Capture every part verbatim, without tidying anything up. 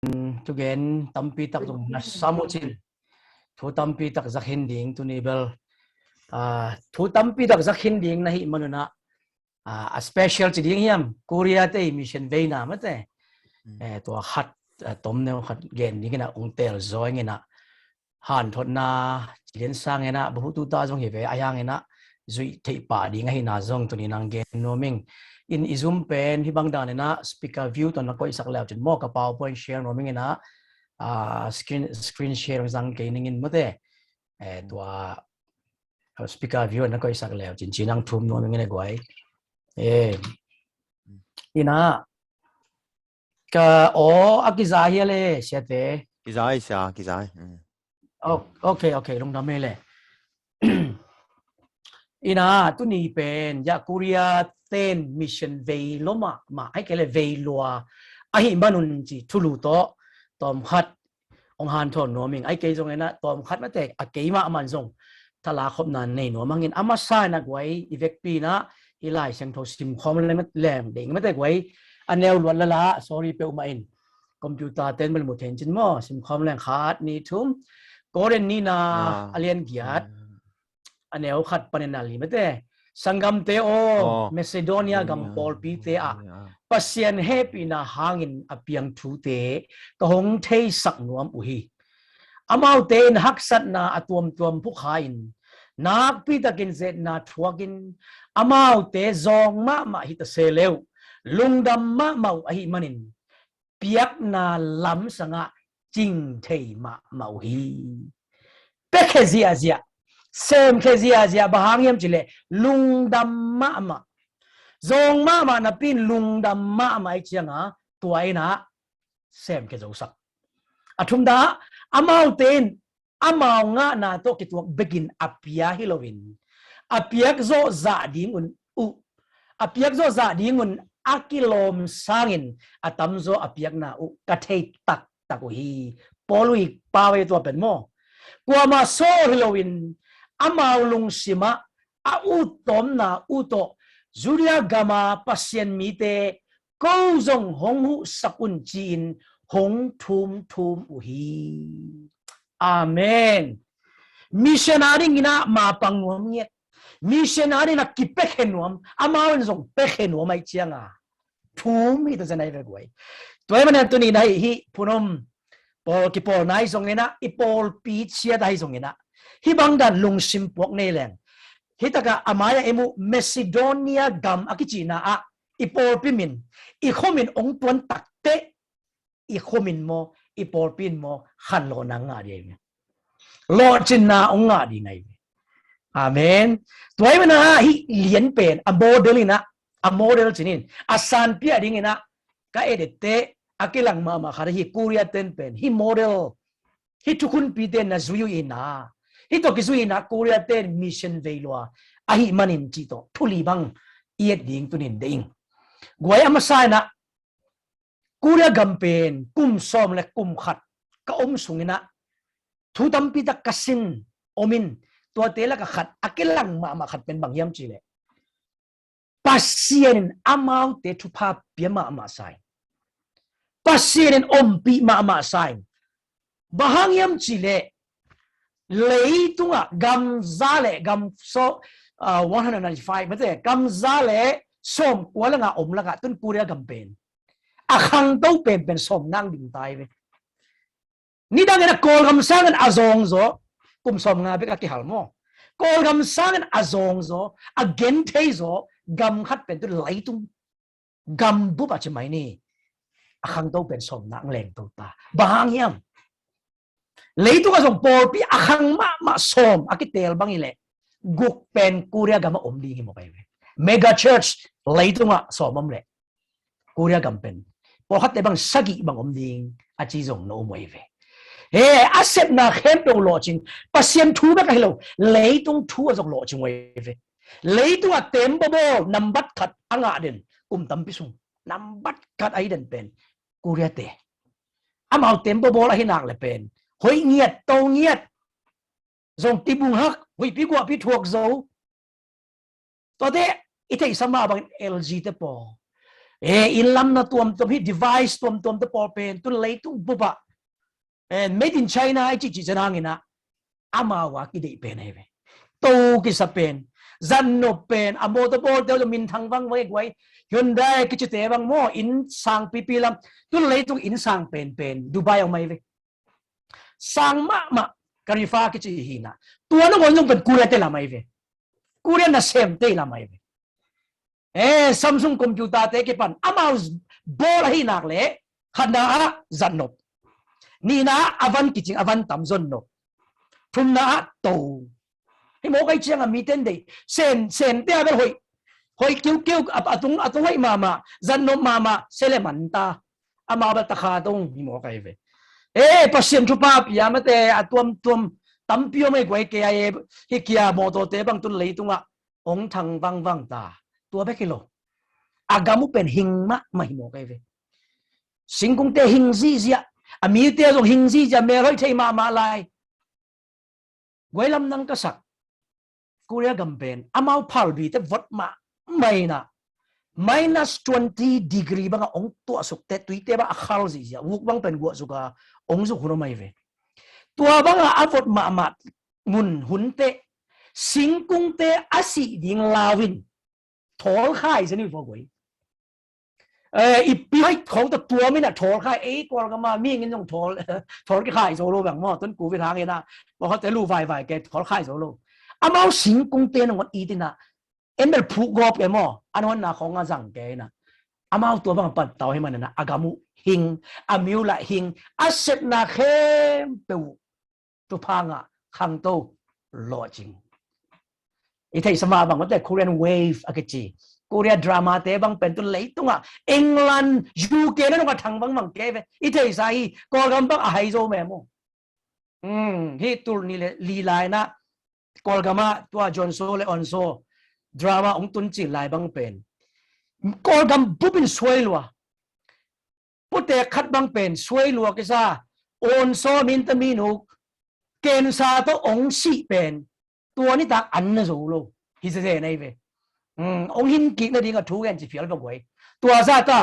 thugen tampi tak zong na sam uh cin. Thu tampi tak za khin ding tuni bel. Ah, thu tampi tak za khin ding na hih manun ah, ah, a special ci ding hiam, Korea te mission veina mate. Eh, tua khat, ah, tomneu khat gen dingin ah ong tel zaw ing in ah, hanthotna ci den sangin ah, bahu tuta zong hi ve, a hiangin ah zuih theih pah ding ahihna zong tuni nang gen nuam ing. In i Zoom pen hih bang danin ah speaker view tawh na koihsak leu cin maw, ka PowerPoint share nuam ing in ah, ah, screen, screen share zang kei ning in mate. Eh, tua, ah, speaker view na koihsak leu cin ci nang thum nuam ing in ah guai. Eh, in ah, ka aw a kiza hi a le, siate. Kiza hi sia, kiza hi. Mm. Oh, ok, ok, lungdam hi le. In ah, tuni pen, ya Korea ten mission vei lua mahmah, ahih kei le vei lua ahih manun ci thulu tawh tawmkhat ong hanthawn nuam ing. Ahih kei zongin ah tawmkhat mate, a kei mahmah in zong thala khopna nei nuam hangin, a masa in ah guai, i vekpi in ah hih Lai Siangtho simkhawm leng, leng ding mate guai, a neu luat lala, sorry peuhmah in. Computer ten bel mu thei cin maw, simkhawm leng khat, nih, thum. Korin nihna, ah, a lian giat, ah, a neu khat panin a li mate. Sanggamte aw, oh, Macedonia gam, Macedonia, pawlpite ah, yeah, Pasian hehpihna hangin a piang thute ka hong theisak nuam uh hi. Amaute in haksatna a tuamtuam phukha in, nakpi takin ze-etna thuakin, amaute zawng mahmah hi ta se le uh, lungdam mahmah uh ahih manin, piakna lamsangah cing thei mahmah uh hi. Piakhia ziahziah, semkhia ziahziah, bang hang hiam cih leh lungdam mahmah. Zawng mahmah napi in lungdam mahmah ahih ciangin, tua in ah semkhia zosak. A thumna, amaute in amau ngahna tawh kituak bekin a pia hi loin, a piak zawh zah ding un uh, a piak zawh zah ding un a kilawm sangin a tamzaw a piakna uh ka thei taktak uh hi. Paul uh i pau ahi tua pen maw. Kuamah sawl hi loin amau lungsimah a uttawmna uh tawh Judea gama Pasian mite ko zong hong huhsak un ci-in hong thumthum uh hi. Amen. Mission a dingin ah mapang nuam ngiat. Mission a dingin ah kipiakhia nuam, amau in zong piakhia nuam ahih ciangin thum hi ta zen ahi ve guai. Tua ahih manin tuni in ah hih, hih phunom pawl, kipawlna ahi zongin ah, i pawlpi ciat ahi zongin ah, hih bang dan lungsim puak nei leng, hih takah a mai-ah i muh Macedonia gam a kicihna ah i pawlpi min, i khua min ong tuan takteh, i khua min maw, i pawlpi in maw, khanlawhna ngah ding ahi ve. Lawhcinna ong ngah ding ahi ve. Amen. Tua ahih manin ah hih lian pen a model in ah, a model ci-in, a sanpih a dingin ah ka et etteh a kilang mahmah khat ahi Korea ten pen hih model, hih thukhunpite na zui uh in ah, hih tawh kizui in ah Korea ten mission vei lua ahih manin cih tawh thu li bang i et ding tuni in deih ing. Guai, a masa in ah Korea gam pen kum sawm le kum khat ka om sungin ah thu tampi tak ka sin om in, tuate lakah khat a kilang mahmah khat pen bang hiam cih leh, Pasian in amaute thupha pia mahmah sa in, Pasian in ompih mahmah sa in. Bang hang hiam cih leh leitungah gam za le gam sawm, ah, one hundred ninety-five, mate, gam za le sawmkua le nga om lakah tun Korea gam pen a khangto penpen sawmnga ding ta hi ve. Nidangin a Kawlgam sangin a zawngzaw, kum sawmnga bek a kihal maw, Kawlgam sangin a zawngzaw, a gentheizaw gam khat pen tun leitung gam bup a ci mai ni, a khangto pen sawmnga lengto ta. Bang hang hiam? Leitungah zong pawlpi a khang mahmah sawm a kiteel bang hi leh guk pen Korea gam ah om ding hi mawk ahi ve. Mega church leitungah sawm om leh Korea gam pen pawlkhatte bang sagih bang om ding a ci zong na om uh ahi ve. He, a sepna khempeuh lawhcing, Pasian thu bek ahi lo, leitung thu ah zong lawhcing uh ahi ve. Leitungah tembaw bawl nambat khat a ngah den kum tampi sung nambat khat ahi den pen Korea te. Amau tembaw bawl ahi nak le pen hoih ngiat, to ngiat, zong tibung hak, huihpi guahpi thuak zo. Tuate i theihsa mah bangin L G te pawl, Eh, inn lam na tuamtuam, hih device tuamtuam te pawl pen tun leitung bup ah, eh, made in China i cihcih ciang hangin ah, amau a kideih pen ahi ve. To kisa pen, zat nop pen, a mawtaw bawlte uh minthang vangvang, ei guai, Hyundai kicite bang maw, inn sang pipi lam, tun leitung inn sang penpen Dubai ah om ahi ve. Sang mahmah, Khalifa kici hi na. Tua nangawn zong pen Korea te lam ahi ve. Korea nasemte lam ahi ve. Eh, Samsung computer te kipan amau bawl ahi nak leh, khatna ah zat nop, nihna ah a van kicing, a van tam zon nop, thumna ah to. Hih mawk ahi ciang a mite in deih, Sen, Sente a bel hoih, hoih kiukiu, a, a tung, a tung hoih mahmah, zat nop mahmah, se le man ta. Amau bel takha tong hi mawk ahi ve. Eh, Pasian thupha pia mate a tuamtuam tampi om ei guai, kei a, eh, hih Kia mawtawte bang tun leitungah ong thang vangvang ta. Tua bek hi lo, a gam uh pen hing mahmah hi mawk ahi ve. Singkungte hing zihziah, a mite zong hing zihziah, mel hoih thei mahmah lai. Guai lamdang ka sak, Korea gam pen amau phalbite vot mahmah in ah, minus twenty degree bangah ong tuahsuk teh, tuite bang a khal zihziah, vuk bang pen guahzuk a ong zuk hun om ahi ve. Tua bangah a vot mahmah mun hun teh, singkungte a sih ding lau in thawl khai zen uh hi vua guai. Eh, i pi hai khawng tawh tuam in ah thawl khai, ei, Kawlgam ah mihing in zong thawl, thawl kikhai zo lo bang maw, tun Covid hangin ah, mawhate lu vaivai kei, thawl khai zo lo. Amau singkungte nangawn it in ah, en bel phuk gawp kei maw, an honna khawng a zang kei in ah, amau tua bang a pan tau hi man in ah, a gam uh hing, a miu lah hing, a sepna khempeuh uh thupha ngah, khangto, lawhcing. I theihsa mah bang mate, Korean Wave a kici, Korea drama te bang pen tun leitungah England, U K na nung a thang bangmang kei ve. I theihsa hi, Kawlgam bang a hai zo mem uh. Hmm, hih tul nih le li lai in ah Kawlgam ah tua Jonso le Onso drama ong tun cil lai bang pen Kawlgam bup in suai lua. Putek khat bang pen suai lua kisa, Onso min ta min uk, kensa tawh ong sih pen tua nitak an na zo lo. Hi zezen ahi ve. Hmm, ong hin kik nading a thu gen ci phial va guai. Tua zah ta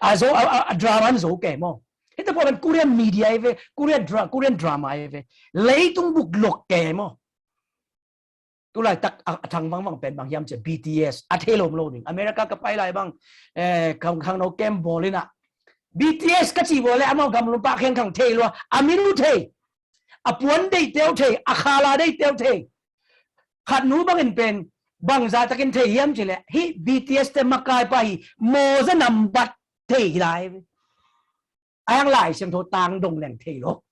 a zo, a, a, a drama an zo kei maw. Hita pawh pen Korean media ahi ve, Korean dra-, Korean drama ahi ve. Leitung bup lok kei maw. Tulaitak a, a thang vangvang pen bang hiam ci, B T S a thei lawm lo ding. America ka pai lai bang, eh, khang, khangno camp bawl in ah, B T S ka ci bawl le amau gam lum pah kheng khang thei lua, a min uh thei, a puan deihte uh thei, a khala deihte uh thei. Khat nu bangin pen bangzah takin thei hiam ci le, hih B T S te makai pa hi, mawza nambat thei hi lai. A hang Lai Siangtho tang dong leng thei lo.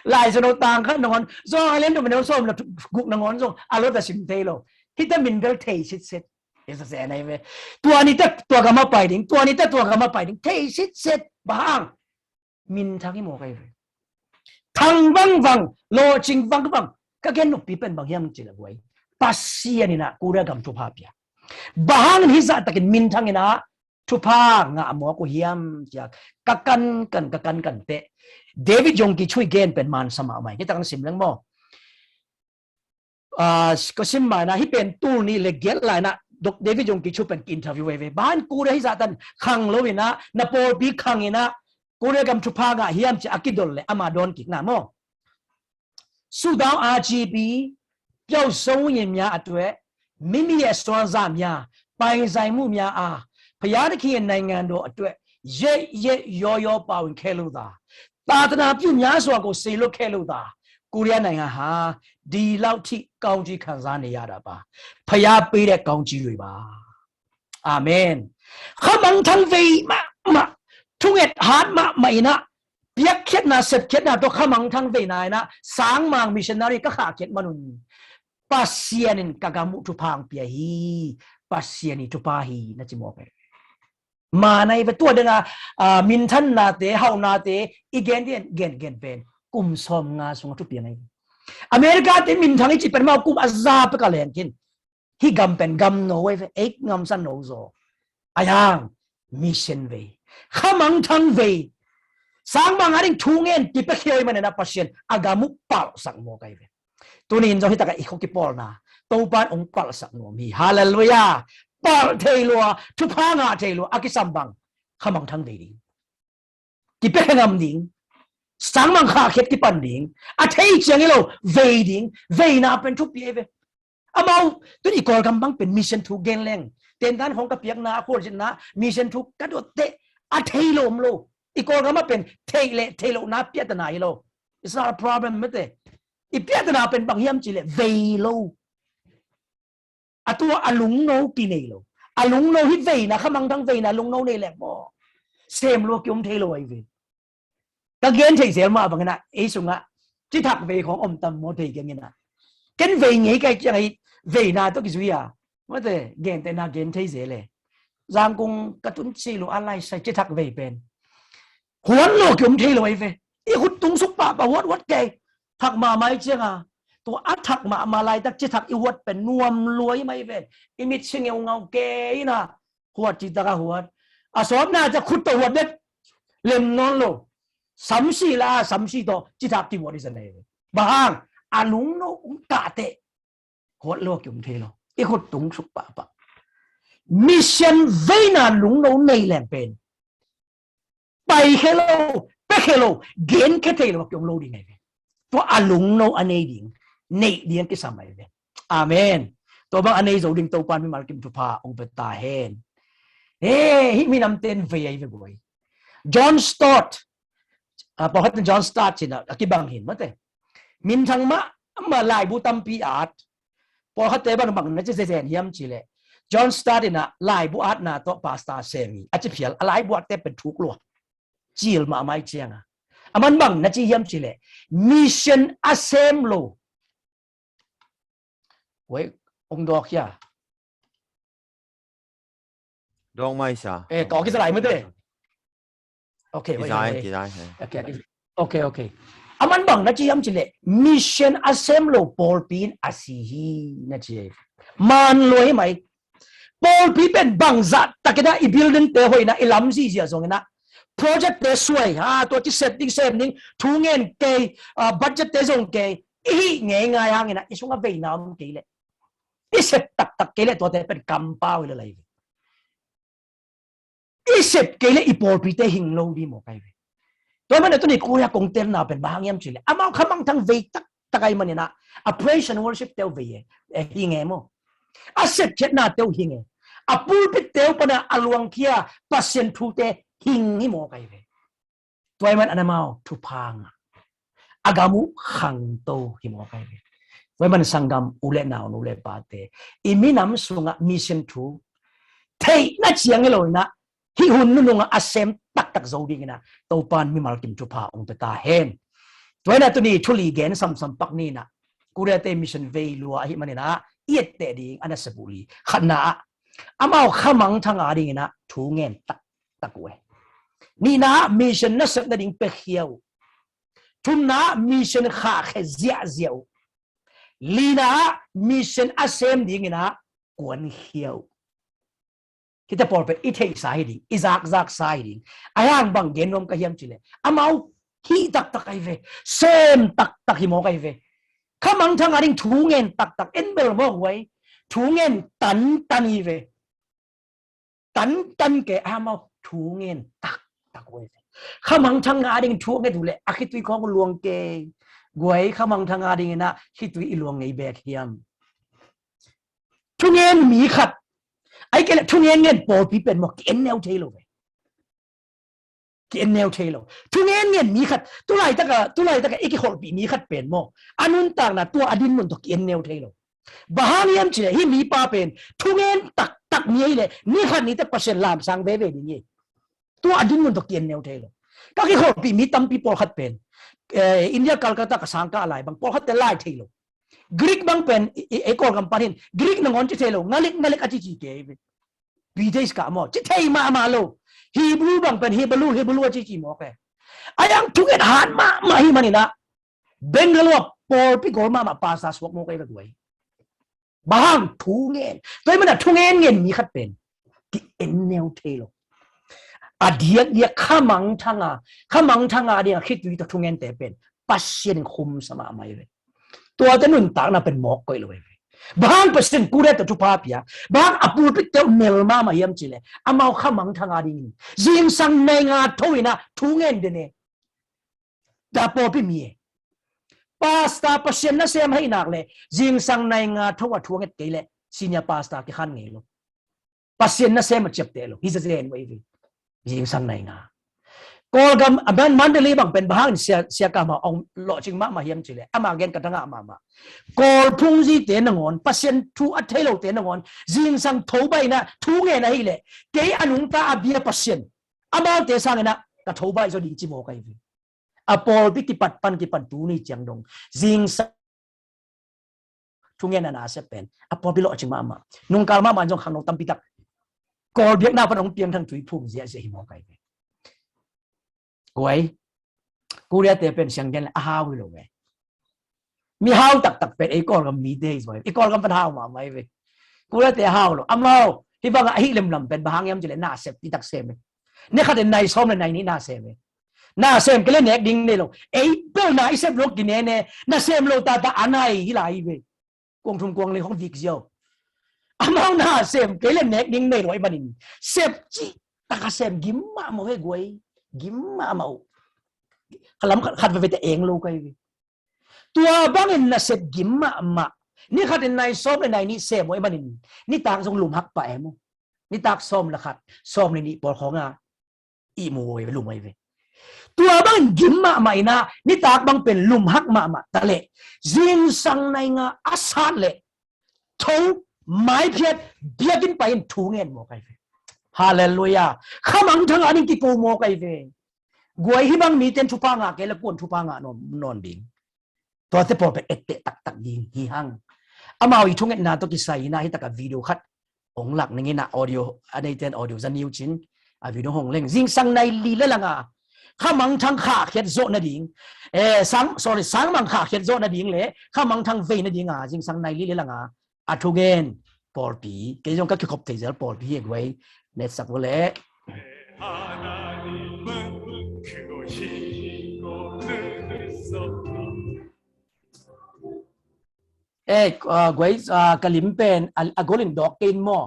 Lai Siangtho tang khat nangawn, Johan a lian thum a neu sawm le guk nangawn zong a lot a sim thei lo. Hita min bel thei sitset. Esa se nai ve. Tua ni ta tua gam a pai ding, tua ni ta tua gam a pai ding, thei sitset. Bang hang? Minthang hi mawk ahi ve. Thang vangvang, lawhcing vangvang. Ka gen noppi pen bang hiam ci le guai, Pasian in ah Korea gam thupha pia. Bang hangin hih zah takin minthang in ah thupha ngah mawk uh hiam ci-a ka kankan, ka kankan teh, David Yonggi Cho i gen pen mansa mahmah hi. Hih tak hong sim leng maw. Ah, ka sim mai na, hih pen tul nih le giat lai na, Dok David Yonggi Cho pen ki interview veve. Bang hang Korea hih zah tan khang lo in ah, na pawlpi khang in ah, Korea gam thupha ngah hiam ci-a kidol le ama dawn kik na maw. ဆုတောင်းအားကြီးပြီး၊ ပျောက်ဆုံးရင်များအတွက် မိမိရဲ့စွမ်းစားများ၊ ပိုင်ဆိုင်မှုများအား ဘုရားသခင်ရဲ့နိုင်ငံတော်အတွက် ရက်ရက်ရောရောပါဝင်ခဲ့လို့သာ၊ သာသနာပြုများစွာကို စေလွှတ်ခဲ့လို့သာ၊ ကိုရီးယားနိုင်ငံဟာ ဒီလောက်ထိကောင်းကြီးခံစားနေရတာပါ။ ဘုရားပေးတဲ့ကောင်းကြီးတွေပါ။ Amen. Khamangthang vei mahmah, thunget hat mahmah in ah, piakkhiatna, sepkhiatna tawh khamangthang veina in ah, sangmang missionary ka khahkhiat man un, Pasian in ka gam uh thupha hong pia hi. Pasian ii thupha hi, na ci mawk hi. Manai ve, tua dena, ah, minthannate, haunate i gen, gen, gen, gen pen kum sawmnga sungah thupiang hi. America te minthang i cih pen amau kum a za pek a leng khin. Hih gam pen gam no ahi ve, ei ngamsa no zaw. Ahi hang, mission vei, khamangthang vei, sangmang a ding thu ngen kipiakhia ahih manin ah Pasian a gam uh palhsak mawk ahi ve. Tuni in zong hih takah i khua kipawlna Topa in hong palhsak nuam hi. Halleluiah. palh thei lo a, thupha ngah thei lo a kisam bang, khamangthang vei ding, kipia khe ngam ding, sangmang khahkhiat kipan ding, a thei ciang hi lo, vei ding, veina pen thupi ei ve. Amau tun i Kawlgam bang pen mission thu gen leng, tendan khawng ka piakna, a khualzinna mission thu ka dot teh, a thei lo om lo. I Kawlgam ah pen theih le theih lohna piatana hi lo. It's not a problem mate. I piatana pen bang hiam cih leh vei lo. A tua a lungno kinei lo. A lungno hi veina, khamangthang veina lungno nei leng maw, sem lua kiom thei lo ahi ve. Ka gen thei zel mah bangin ah ei sungah cithak vei khawng om tam maw thei keng in ah. Ken vei ngei kai ciang ahi, veina tawh kizui a, mate, gentehna gen thei zel e. Zangkung ka tun cih lo a laisai cithak vei pen huat lo kiom thei lo ahi ve. I khut tung suk pahpah huat huat kei. Thak mahmah i cianga, tua a thak mahmah laitak cithak i huat pen nuam lua hi mah hi ve. I mit si ngeungau kei in ah, huat cihtak a huat. A sawpna ciang khut tawh huat bek lem nawn lo. Samsi la, samsi tawh cithak kihuat i sa nei ve. Bang hang, a lungno um tahteh huat lo kiom thei lo. I khut tung suk pahpah. Mission veina lungno nei leng pen pai khe lo, pe khe lo, gen khe thei lo a kiom lo ding ahi ve. Tua a lungno a nei ding, neih ding a kisam ahi ve. Amen. Tua bang a nei zo ding Topan mimal kim thupha ong pe ta hen. He, hih minamte in vei ahi ve guai. John Stott, a, pawlkhat in John Stott ci-in a kibang hi mate. Minthang mah, mah laibu tampi at. Pawlkhatte bang bang na ci zezen hiam cih leh, John Stott in a laibu atna tawh pastor sem hi a ci phial, a laibu atte pen thuk lua, cil mahmah i cianga. Aman bang na ci hiam cih leh, mission a sem lo. Wei, ong dawk hia? Dawk mai sa. Eh, kawk i sa lai mate. Okay, wait, wait, wait. Okay, okay, okay. Aman bang na ci hiam cih leh, mission a sem lo pawlpi in a si hi na ci hi. Man lua hi mai. Pawlpi pen bangzah takin ah i building te hoihna, i lam zihziah zongin ah, project te suai ha, tua ci set ding sem ding, thu ngen kei, ah, budget te zong kei, i hih ngeingai hangin ah i sungah veina om kei leh, i sep taktak kei leh tuate pen kampau hi lel ahi ve. I sep kei leh i pawlpite hing lo ding maw kai ve. Tua manin tuni Korea kong telna pen bang hang hiam cih leh, amau khamangthang vei taktak ahi manin ah, a praise and worship te uh vei e, eh, hing e maw. A sepkhiatna te uh hing e. A pulpit te uh pan a luangkhia Pasian thute hing hi maw kai ve. Tua ahih man a na mau thupha ngah, a gam uh khangto hi maw kai ve. Tua ahih man sanggam u le nau, nu le pate, i minam sungah mission thu theihna ciang hi lo in ah, hih hun nunungah a sem taktak zo dingin ah Topan mimal kim thupha ong pe ta hen. Tua in ah tuni thu li gen samsam pak ni in ah, Korea te mission vei lua ahih manin ah i etteh ding a nasep uh li. Khatna ah, amau khamangthang a dingin ah thu ngen taktak uh e. Nihna ah, mission nasep nading pekhia uh. Thumna ah, mission khahkhia ziahziah uh. Lina ah, mission a sem dingin ah kuankhia uh. Hihte pawl pen i theihsa hi ding, i zakzaksa hi ding. Ahi hang bang gen nuam ka hiam cih leh, amau hih taktak ahi ve, sem taktak hi mawk ahi ve. Khamangthang a ding thu ngen taktak, en bel mawk uh ahi, thu ngen tantan hi ve. Tantan kei, amau thu ngen taktak uh ahi ve. Khamangthang a ding thu ngen uh leh a khitui khawng luang kei. Guai, khamangthang a dingin ah khitui i luang ngei bek hiam? Thungen mi khat, ahih kei leh thungen ngen pawlpi pen maw, ki-en neu thei lo ve. Ki-en neu thei lo. Thungen ngen mi khat, tu laitaka, tu laitaka i kikholhpih mi khat pen maw, a nuntakna tua a dinmun tawh ki-en neu thei lo. Bang hang hiam cih leh hih mipa pen thungen taktak mi ahih leh ni khat ni teh Pasian lamsang veve ding hi. Tua a dinmun tawh ki-en neu thei lo. Ka kikholhpih mi tampi pawlkhat pen, eh, India Calcutta ka sang ka a lai bang, pawlkhatte lai thei lo. Greek bang pen, i, i, ei Kawlgam pan hin, Greek nangawn ci thei lo, ngalik, ngalik a cici kei ve. Biteis ka maw, ci thei mahmah lo. Hebrew bang pen, Hebrew, Hebrew a cici mawk e. Ahi hang thungen hat mahmah ahih manin ah, Bangalore pawlpi gol mahmah pastor suak mawk ahi ve guai. Bang hang? Thungen. Tua ahih manin ah thungen ngen mi khat pen ki-en neu thei lo. A diakdiak khamangthang a, khamangthang a ding a khitui tawh thungente pen Pasian in khumsa mahmah hi ve. Tuate nuntakna pen mawk koih lo hi ve. Bang hang Pasian Korea te thupha pia, bang hang a pulpit te uh nel mahmah hiam cih leh, amau khamangthang a dingin zingsang nai nga tho in ah thu ngen den e. Tua pawlpi mi e. Pastor Pasian nasem ahih nak leh zingsang nai nga tho a thu a nget kei leh senior pastor kikhan ngei lo. Pasian nasem a ciapteh lo hi zenzen uh ei ve. Zingsang nai nga. Kawlgam a ban Mandalay bang pen bang hangin sia, sia kama ong lawhcing mahmah hiam cih leh, ama gen ka tangah mahmah. Kawl phungzite nangawn, Pasian thu a thei lote nangawn zingsang thobaih in ah thu ngen ahih leh, kei a nungta a bia Pasian, amaute sangin ah ka thobaih zaw ding ci mawk ahi ve. A pawlpi kipat pan kipan tuni ciang dong zingsang thu ngen a nasep pen a pawlpi lawhcing mahmah. Nungkal mahmah in zong khangno tampi tak Kawl biakna pan hong piangthang thu i phum ziahziah hi mawk ahi ve. Guai, Korea te pen siang gen leh a hau hi lo ve. Mi hau taktak pen ei Kawlgam mite hi zaw hi. I Kawlgam pan hau mahmah hi ve. Korea te a hau lo. Amau hih bangah a hih lemlam pen bang hang hiam cih leh nasep titak sem e. Ni khat in nai sawm leh nai nih na sem e. Na sem kei leh nek ding nei lo. Ei bel na i sep lo kinene, na sem lo tata a nai hi lai hi ve. Kuang thum kuang li hong vik ziau. Amau na sem kei leh nek ding nei lo ahih manin, sep cih tak a sem gim mahmah uh e guai. Gim mahmah uh. Ka lam khat, khat veve te eng lo ka hi ve. Tua bangin na sep gim mahmah. Ni khat in nai sawm leh nai nih sem uh ahih manin, nitak zong lum hak pah e maw. Nitak sawm leh khat, sawm leh nih pawl khawng a ihmu uh ahi ve, lum uh ahi ve. Tua bangin gim mahmah in ah nitak bang pen lum hak mahmah ta leh, zingsang nai nga a sat leh tho, maiphiat, biakinn pai in thu ngen mawk ahi ve. Halleluiah. Khamangthang a ding kiko mawk ahi ve. Guai, hih bang mite in thupha ngah kei leh kua'n thupha ngah nawn, nawn ding? Tuate pawl pen etteh taktak ding hi hang. Amau i thungetna tawh kisai in ah hih takah video khat hong lak ning in ah, audio a neite in audio za ni uh cin, a video hong leng. Zingsang nai li leh lang a khamangthang khahkhiat zawh nading, eh, sang, sorry, sangmang khahkhiat zawh nading leh khamangthang vei nading a zingsang nai li leh lang a a thungen pawlpi, kei zong ka kikhop thei zel pawlpi hi guai, netsak vua leh. Eh, ah, guai, ah, ka lim pen a, a golin dawk kei in maw?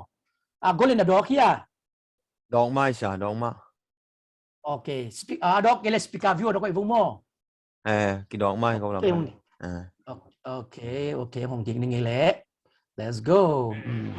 A golin a dawk hia? Dawk mah i sa, dawk mah. Ok, speak, ah, dawk kei leh speaker view a dawk kei vung maw? Eh, kidawk mah i ko lam. Ok, ok, ok, hong kik ning i leh. Let's go. Mm.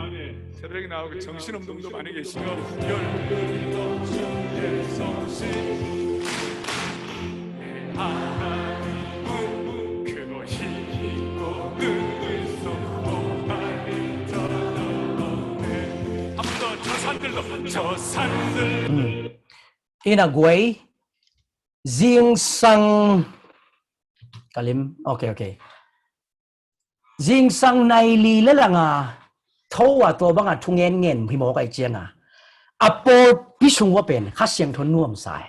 아멘. 새벽에 나오고 정신운동도 많이 계시고. 한 번 더, 저 산들도, 저 산들. Ina guai, zingsang, ka lim, ok, ok. Zingsang nai li leh lang a tho a tua bang a thungen ngen hi mawk ahi ciang a, a pawlpi sung uah pen Kha Siangtho nuamsa e.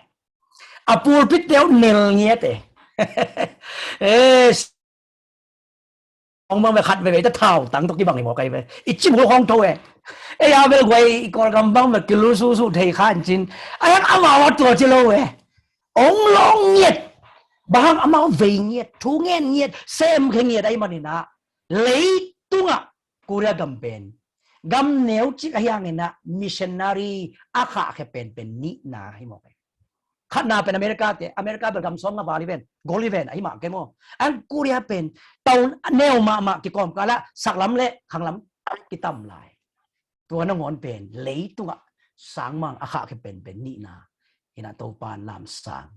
A pulpit te uh nel ngiat e. Eh, ong bang ve khat veve i ta thau tang tawh kibang hi mawk ahi ve. I cimul hong tho e. Ei a bel guai i Kawlgam bang ve kilu susu thei kha in cin. A hang amau a tua ci lo e. Ong lawng ngiat. Bang hang amau vei ngiat, thu ngen ngiat, sem khe ngiat ahih manin ah, leitungah Korea gam pen gam neu cik ahi hangin ah missionary a khahkhia penpen nihna hi mawk e. Khatna pen America te, America bel gam sawm nga val hi ven, gol hi ven, ahi mah ke maw. Ang Korea pen tawn neu mahmah kikawm kala saklam le khanglam kitam lai. Tua nangawn pen leitungah sangmang a khahkhia penpen nihna inah Topan lamsang.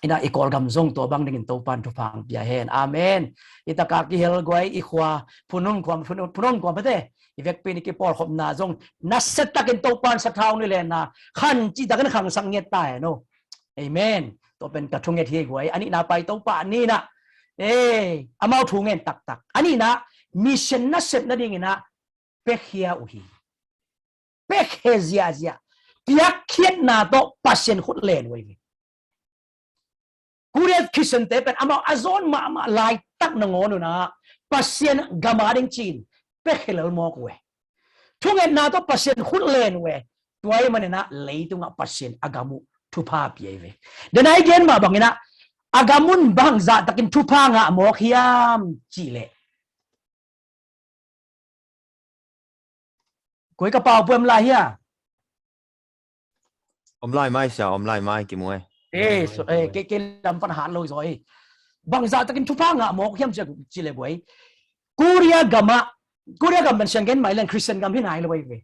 Inah i Kawlgam zong tua bang dingin Topan thupha pia hen. Amen. I taka kihel guai i khua phunung kuam phunung kuam pate i vekpi ni kipawlkhopna zong nasia takin Topan sathau ni lena khan cih takin khangsak ngiat ta hen o. Amen. Tua pen ka thunget hi guai. A nihna pai Topa a nihna, e, amau thungen taktak. A nihna mission nasep nadinginah piakhia uh hi. Piakhia ziazia. Piakkhiatna tawh Pasian khut len uh hi. Korea Christian te pen amau a zawn mahmah laitak nangawn unah Pasian gam a ding cin piakhia lel mawk uh e. Thungetna tawh Pasian khut len uh e. Tua ahih maninah leitungah Pasian a gam uh thupha pia hi ve. Dena i gen mah banginah a gam un bangzah takin thupha ngah mawk hiam cihleh koi ka pau puai om lai hia? Om lai mai sia, om lai mai kimu e. Eh, so, eh, ke, ke lam pan hat lo zo e. Bangzah takin thupha ngah mawk hiam cia cile buai. Korea gama, Korea gam pen siang gen mai leng Christian gam hi nai lo e ve.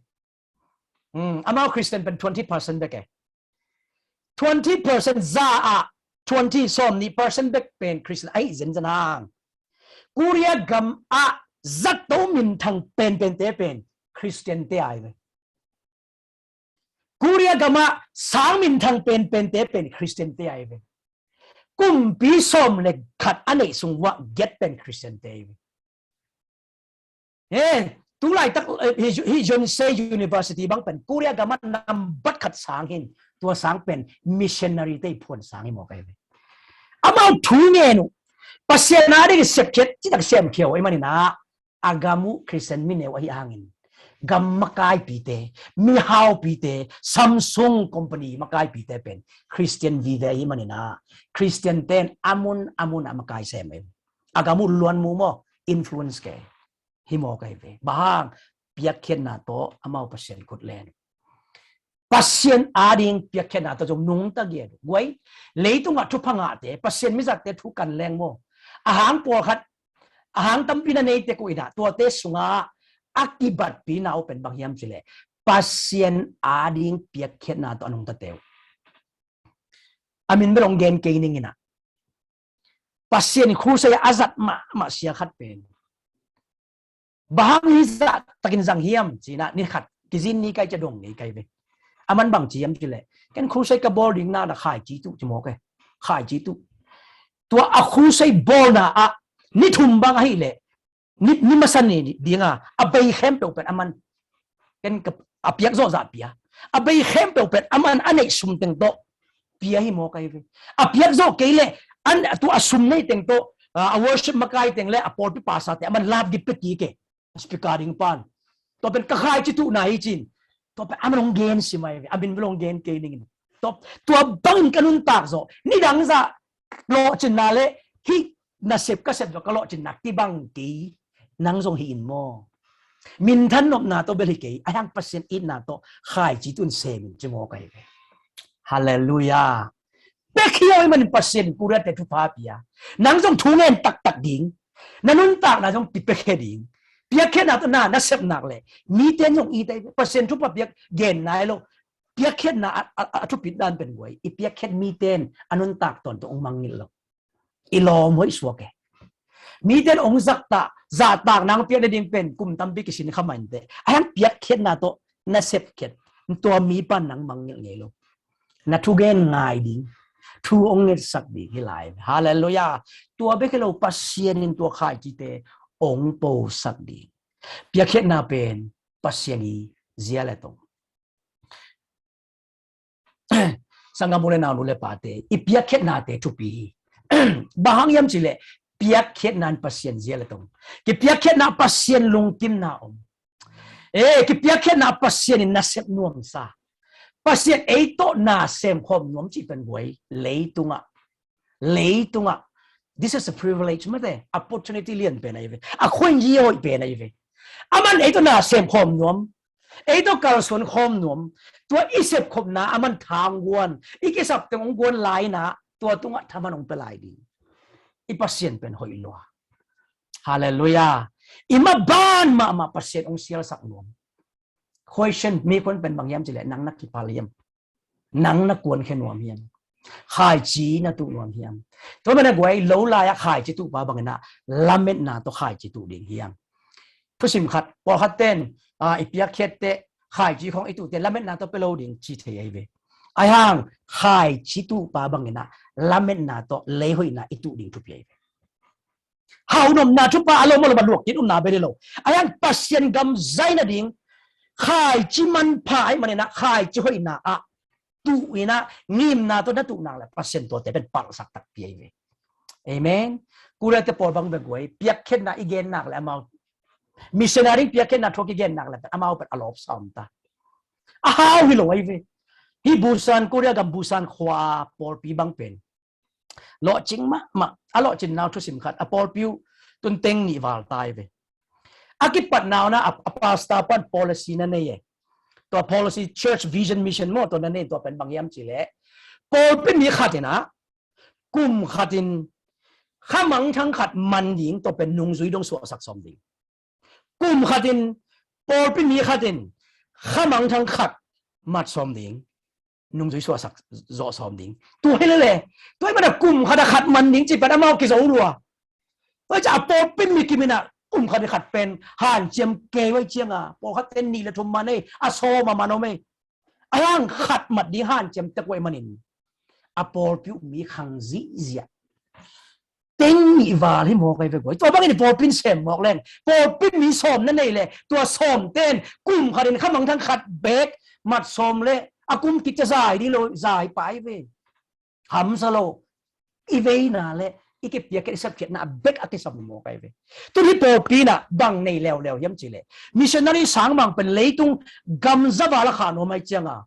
Hmm, amau Christian pen twenty percent bek e. Twenty percent za ah twenty sawm ni percent bek pen Christian ai zen zen hang. Korea gam ah zato minthang penpente pen Christian te ai ve. Korea gam ah sang minthang penpente pen Christian te ai ve. Kumpi sawm le khat a neih sung uah giat pen Christian te ai ve. He, tulaitak, eh, hi, hi Yonsei University bang pen Korea gam ah nambat khat sang hin, tua sang pen missionary te i phuan sang hi mawk ai ve. Amau thu ngen uh, Pasian a ding i sepkhiat citak siamkhia uh i maninah a gam uh Christian mi neu ahi hangin gam makaipite, mihaupite, Samsung company makaipite pen Christian vive ahi maninah Christian ten amun amun a makai sem e. A gam uh luan mu maw, influence ke hi mawk ai ve. Bahang piakkhiatna tawh amau Pasian khut len. Pasian a ding piakkhiatna tawh zong nungta giat uh. Guai, leitungah thupha ngahte Pasian mizatte thu kan leng maw. Ahang pawlkhat, ahang tampi na neite kuh inah tuate sungah a kibatpi na uh pen bang hiam cileh Pasian a ding piakkhiatna tawh a nungtate uh. A min bel hong gen kei ninginah Pasian i khusai a zat mahmah sia khat pen bahang hi zah takin zang hiam cinah ni khat kizin ni kai cia dong ngei kai ve. Aman bang ci hiam cileh ken khusai ka bawl ding na na khaici tuh ci mawk e. Khaici tuh. Tua a khusai bawlna ah ni thum bang ahileh ni, ni masa ni dinga a bei khempeuh pen aman ken a piak zawh zah pia. A bei khempeuh pen aman a neih sum teng tawh pia hi mawk ai ve. A piak zawh kei leh an tu a sum nei teng tawh a worship makai teng le a pawlpi pasate aman lap gip pe kik e. Speaker ding pan tua pen ka khaici tuhna hi cin tua pen aman hong gen sim ai ve. A min vel hong gen kei ningin tua bangin ka nuntak zawh nidang zah lawhcinna le hih nasep ka sep zawh ka lawhcinna kibang kei. Nang zong hi in maw? Minthan nopna tawh bel hi kei a hiang Pasian itna tawh khaici tun semin ci mawk ai ve. Halleluia. Piakhia uh i manin Pasian Korea te thupha pia. Nang zong thu ngen taktak ding. Na nuntakna zong kipiakhia ding. Piakkhiatna tawh na nasep nak le mite zong it ai ve. Pasian thupha piak gen nai lo. Piakkhiatna a, a, a thupit dan pen guai i piakkhiat miten a nuntak tawn tawh hong mangngilh lo. I lawm hoih suak e. Miten hong zaktak zahtak nang piak nading pen kum tampi kisin kha mainte a hiang piakkhiatna tawh na sepkhiat tua mi pan nang mangngilh ngei lo. Na thugen ngai ding thu hong ngetsak ding hi lai. Halleluia. Tua bek hi lo Pasian in tua khaicite hong posak ding. Piakkhiatna pen Pasian i zia le tong. Sanggam u le nau nu le pate i piakkhiatnate thupi hi. Bang hang hiam cileh piakkhiatna in Pasian zia le tong. Kipiakkhiatna Pasian lungkimna om. E, kipiakkhiatna Pasian in nasep nuamsa. Pasian ei tawh na semkhawm nuam cih pen guai leitungah. Leitungah. This is a privilege mate. Opportunity lian pen ahi ve. A khuain yi hoih pen ahi ve. Aman ei tawh na semkhawm nuam. Ei tawh kalsuan khawm nuam. Tua i sepkhopna a man tha hong guan, i kisap teng hong guan lai-in ah tua tungah thaman hong pia lai ding. I Pasian pen hoih lua. Halleluiah. I maban mahmah Pasian hong sialsak nuam. Question, mi kuan pen bang hiam cih leh, nang na kipal hiam? Nang na kuankhia nuam hiam? Khaici na tuh nuam hiam? Tua manin a guai, lo lai-ah khaici tuhpa bangin ah lametna tawh khaici tuh ding hiam? Thusim khat, pawlkhat ten, ah, i piakkhiat teh khaici khawng i tuh teh lametna tawh pia lo ding ci thei ahi ve. Ahi hang khaici tuhpa bangin ah lametna tawh leihoihna i tuh ding thupi ahi ve. Haunopna thupha a lom a lom a luak kit umna bel hi lo. Ahi hang Pasian gam zai nading khaici manpha ahih manin ah khaici hoihna ah tuh in ah ngimna tawh na tuh nak leh Pasian tuate pen palhsak takpi ahi ve. Amen. Korea te pawl bang bek guai, piakkhiatna i gen nak leh amau, missionary piakkhiatna thuak i gen nak leh amau pen a lawpsa om ta. A hau hi lo ahi ve. Hih Busan, Korea gam Busan khua pawlpi bang pen lawhcing mahmah, a lawhcinna uh thusim khat, a pawlpi uh tun teng nih val ta ahi ve. A kipatna uh na a, a pastor pan policy na nei e. Tua policy, church vision, mission maw, tua na nei, tua pen bang hiam cih leh, pawlpi mi khat in ah kum khat in khamangthang khat man ding, tua pen nungzui dong suahsak sawm ding. Kum khat in, pawlpi mi khat in khamangthang khat mat sawm ding, nungzui suahsak zawh sawm ding. Tua hi lele, tua ahih manin ah kum khat a khat man ding cih pen amau kizo lua. Tua ciang a pawlpi mi kim in ah kum khat in khat pen hanciam kei uh ahih ciangin, pawlkhat ten nih le thum man ei, a sawm a man om ei. Ahi hang khat mat ding hanciam tek uh ahih manin a pawlpi uh mi khang zihziah. Teng nih val hi mawk ahi ve guai. Tua bangin pawlpi in sem mawk leng, pawlpi mi sawm na nei leh, tua sawm ten kum khat in khamangthang khat bek mat sawm leh a kum kik ciang zai ding lo, zai pah ahi ve. Hamsa lo. I veina le i kipiakkhiat, i sepkhiatna bek a kisam mawk ahi ve. Tun hih pawlpi in ah bang nei leuleu hiam cih leh, missionary sangmang pen leitung gam za val a khah nuam ahih ciangin,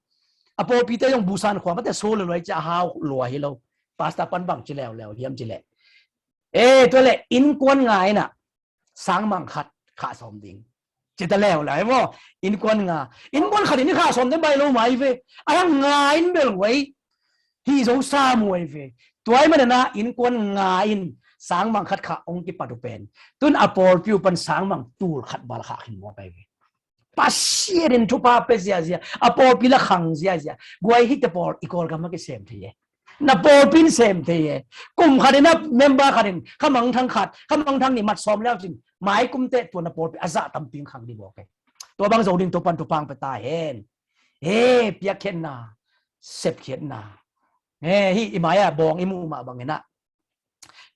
a pawlpite zong Busan khua mah te so leuleu ahih ciang a hau lua hi lo. Pastor pan bang ci leuleu hiam cih leh, eh, tua leh innkuan nga in ah sangmang khat khah sawm ding, ci ta leuleu hi maw. Innkuan nga, innkuan khat in i khah sawm ding baih lo mah ahi ve. Ahi hang nga in bel guai, hih zo sa mu ahi ve. Tua ahih manin ah innkuan nga in sangmang khat khah hong kipat uh pen, tun a pawlpi uh pan sangmang tul khat val khah khin mawk ahi ve. Pasian in thupha pia ziazia, a pawlpi la khang ziazia. Guai, hihte pawl i Kawlgam ah kisem thei e. Na pawlpi in sem thei e. Kum khat in a member khat in khamangthang khat, khamangthang nih mat sawm leu cin, mai kum teh tua na pawlpi a zah tampi in khang ding mawk e. Tua bang zo ding Topa'n thupha hong pia ta hen. He, piakkhiatna, sepkhiatna. He, hih i mai-ah bawng i muh mah bangin ah,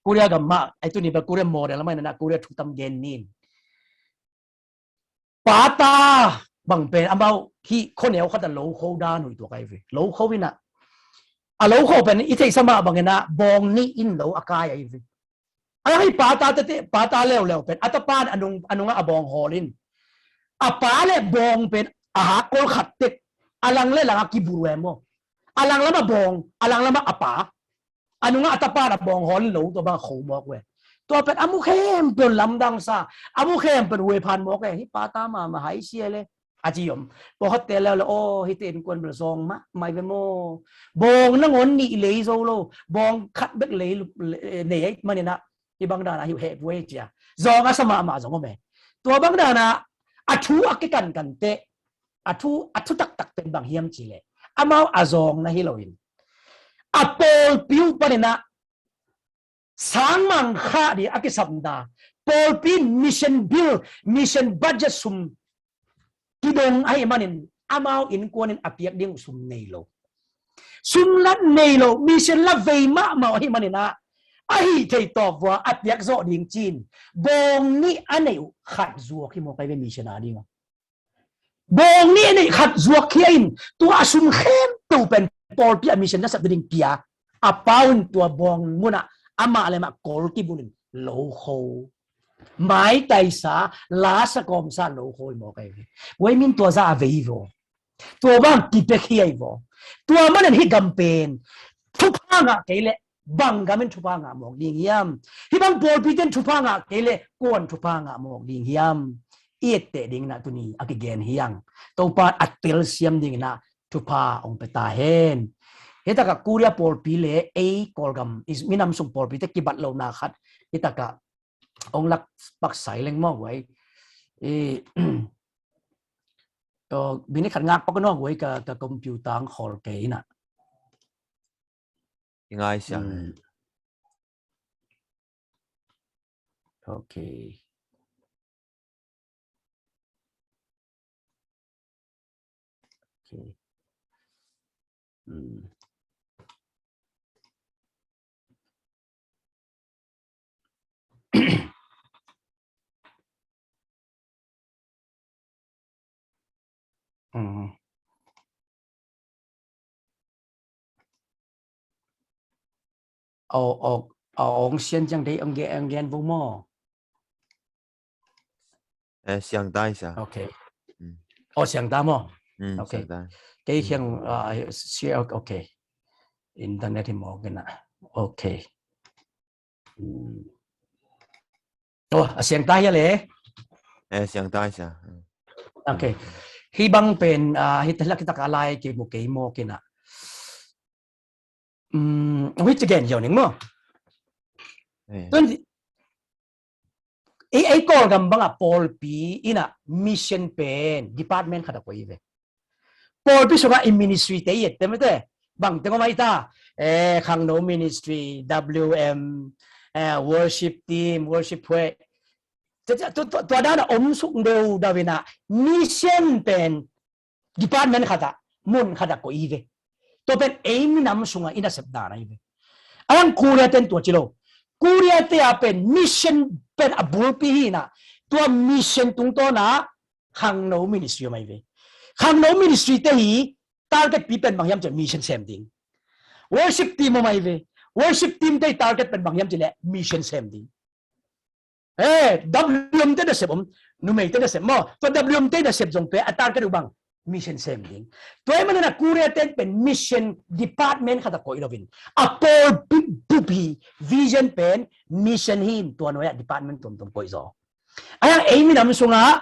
Korea gam mah, ai tuni bel Korea model mah in ah, Korea thu tam gen ning. Pata bang pen amau hih khuaneu khat a lokho dan uh i tuak ahi ve. Lokho in ah, a lokho pen i theihsa mah bangin ah bawng nih in lo a kai ahi ve. A hih pata tete, pata leuleu pen a tapa in a nung, a nungah a bawng hawl in, a pa le bawng pen a hakkol khat tek, a lang le lang a kibur uh e maw. A lang lamah bawng, a lang lamah a pa, a nungah a tapa in a bawng hawl in lo, tua bang a kho mawk uh e. Tua pen a mu khempeuh lamdang sa, a mu khempeuh huai phan mawk e. Hih pata mahmah hai sia le, a ci om. Pawlkhatte leuleu, aw, hihte innkuan bel zawng mahmah hi ve maw. Bawng nangawn nih lei zo lo, bawng khat bek lei, nei ahih manin ah hih bang dan ah hi uh heh ve, ci a zawng a sa mahmah zong om e. Tua bang dan ah a thu a kikankan teh, a thu, a thu taktak pen bang hiam cih leh, amau a zawng na hi loin, a pawlpi uh panin ah sangmang khah ding a kisapna, pawlpi mission bill, mission budget sum kidong ahih manin, amau innkuan in a piak ding uh sum nei lo. Sum lat nei lo, mission la vei mahmah ahih manin ah, a hih theih tawp vua a piak zawh ding ci-in bawng nih a neih uh khat zuak hi mawk ahi ve, mission a ding a. Bawng nih a neih khat zuak khia in, tua a sum khempeuh pen pawlpi a mission nasep ding pia, a pau in tua bawng munah amah le amah kol kibulh in lokho, maitaisa, lasa kawmsa lokho hi mawk ahi ve. Guai, min tua za a vei vaw. Tua bang kipia khia hi vaw. Tua manin hih gam pen thupha ngah kei leh bang gam in thupha ngah mawk ding hiam? Hih bang pawlpite in thupha ngah kei leh kua'n thupha ngah mawk ding hiam? i etteh dingin ah tuni a kigen hi hang. Topa a telsiam dingin ah thupha hong pia ta hen. Hih takah Korea pawlpi le ei Kawlgam, is, minam sung pawlpite kibat lohna khat hih takah hong lak pak sai leng maw guai. I, oh, minute khat ngak pak in aw guai, ka, ka computer hong khawl kei in ah. I ngai sia. Hmm. Ok. Ok. Hmm. Hmm. Aw, aw, aw, hong sian ciang dei, hong gen, hong gen vo maw? Eh, siang tai sa. Ok. Hmm. Aw, siang ta maw? Hmm, ok. Siang tai. Kei kiang, ah, share, ok. Internet hi maw kei na. Ok. Hmm. Oh, a siang ta hia le? Eh, siang ta hia. Ok. Hih bang pen, ah, hih lak hih takah lai kimu kei maw kei na. Hmm, hih ci gen ziau ning maw? Eh. Tun, ei, ei Kawlgam bangah pawlpi in ah mission pen department khat a koih hi ve. Pawlpi sungah i ministry te i et te mete. Bang teng om ai ta. Eh, khangno ministry, W M, eh, worship team, worship phuai. Tua, tua, tua, tua dan a om suk deuh deuh in ah mission pen department khat ah, mun khat ah koih hi ve. Tua pen ei minam sungah i nasep dan ahi ve. A hang Korea ten tua ci lo. Korea te ah pen mission pen a bulpi hi in ah, tua mission tungtawn ah khangno ministry om ahi ve. Khangno ministry te hi target pi pen bang hiam cih leh mission sem ding. Worship team om ahi ve. Worship team te hi target pen bang hiam cih leh mission sem ding. Eh, W M te nasep om, numei te nasep maw. Tua W M te nasep zong pen a target uh bang mission sem ding. Tua ahih manin ah Korea ten pen mission department khat a koih lo in, a pawlpi bulpi vision pen mission hi in, tua nuai ah department tuamtuam koih zaw. A hang ei minam sungah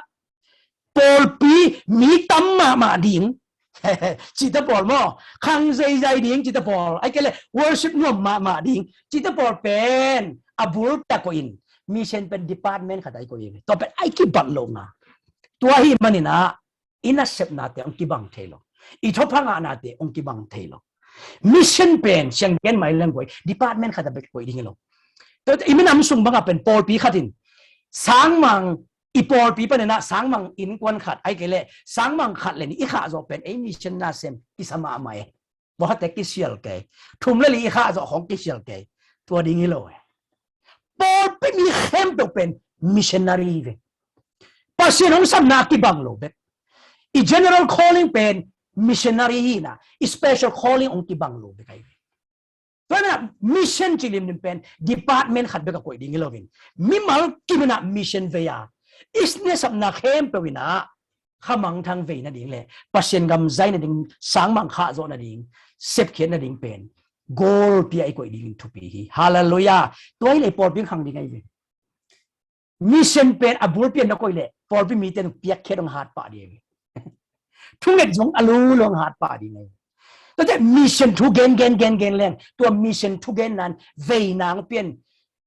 pawlpi mi tam mahmah ding cihte pawl maw, khang zeizai ding cihte pawl, ahih kei leh worship nuam mahmah ding cihte pawl pen a bulpi ah koih in, mission pen department khat ah i koih hi ve. Tua pen a i kibat lohna. Tua ahih manin ah i nasepnate hong kibang thei lo. I thupha ngahnate hong kibang thei lo. Mission pen siang gen mai leng guai, department khat ah bek koih ding hi lo. Tua i minam sung bangah pen pawlpi khat in sangmang, i pawlpi panin ah sangmang innkuan khat, ahih kei leh sangmang khat le nih i khah zawh pen ei mission nasem kisa mahmah e. Bawhate kisial kei. Thum le li i khah zawh khawng kisial kei. Tua ding hi lo e. Pawlpi mi khempeuh pen missionary hi ve. Pasian hong samna kibang lo bek. I general calling pen missionary hi in ah, i special calling hong kibang lo bek ahi ve. Tua ahih manin ah mission cih limlim pen department khat bek a koih ding hi lo in, mimal kim in ah mission vei a, i nasepna khempeuh in ah khamangthang vei nading le Pasian gam zai nading, sangmang khah zawh nading, sepkhiat nading pen goal pi ah i koih dingin thupi hi. Hallelujah. Tua hi leh pawlpi khang ding ahi ve. Mission pen a bulpi ah na koih leh pawlpi mite in piakkhiat hong hat pah ding ahi ve. Thunget zong a lulu hong hat pah ding ahi ve. Tuate mission thu gen gen gen gen leng, tua mission thu genna in veina hong pia in,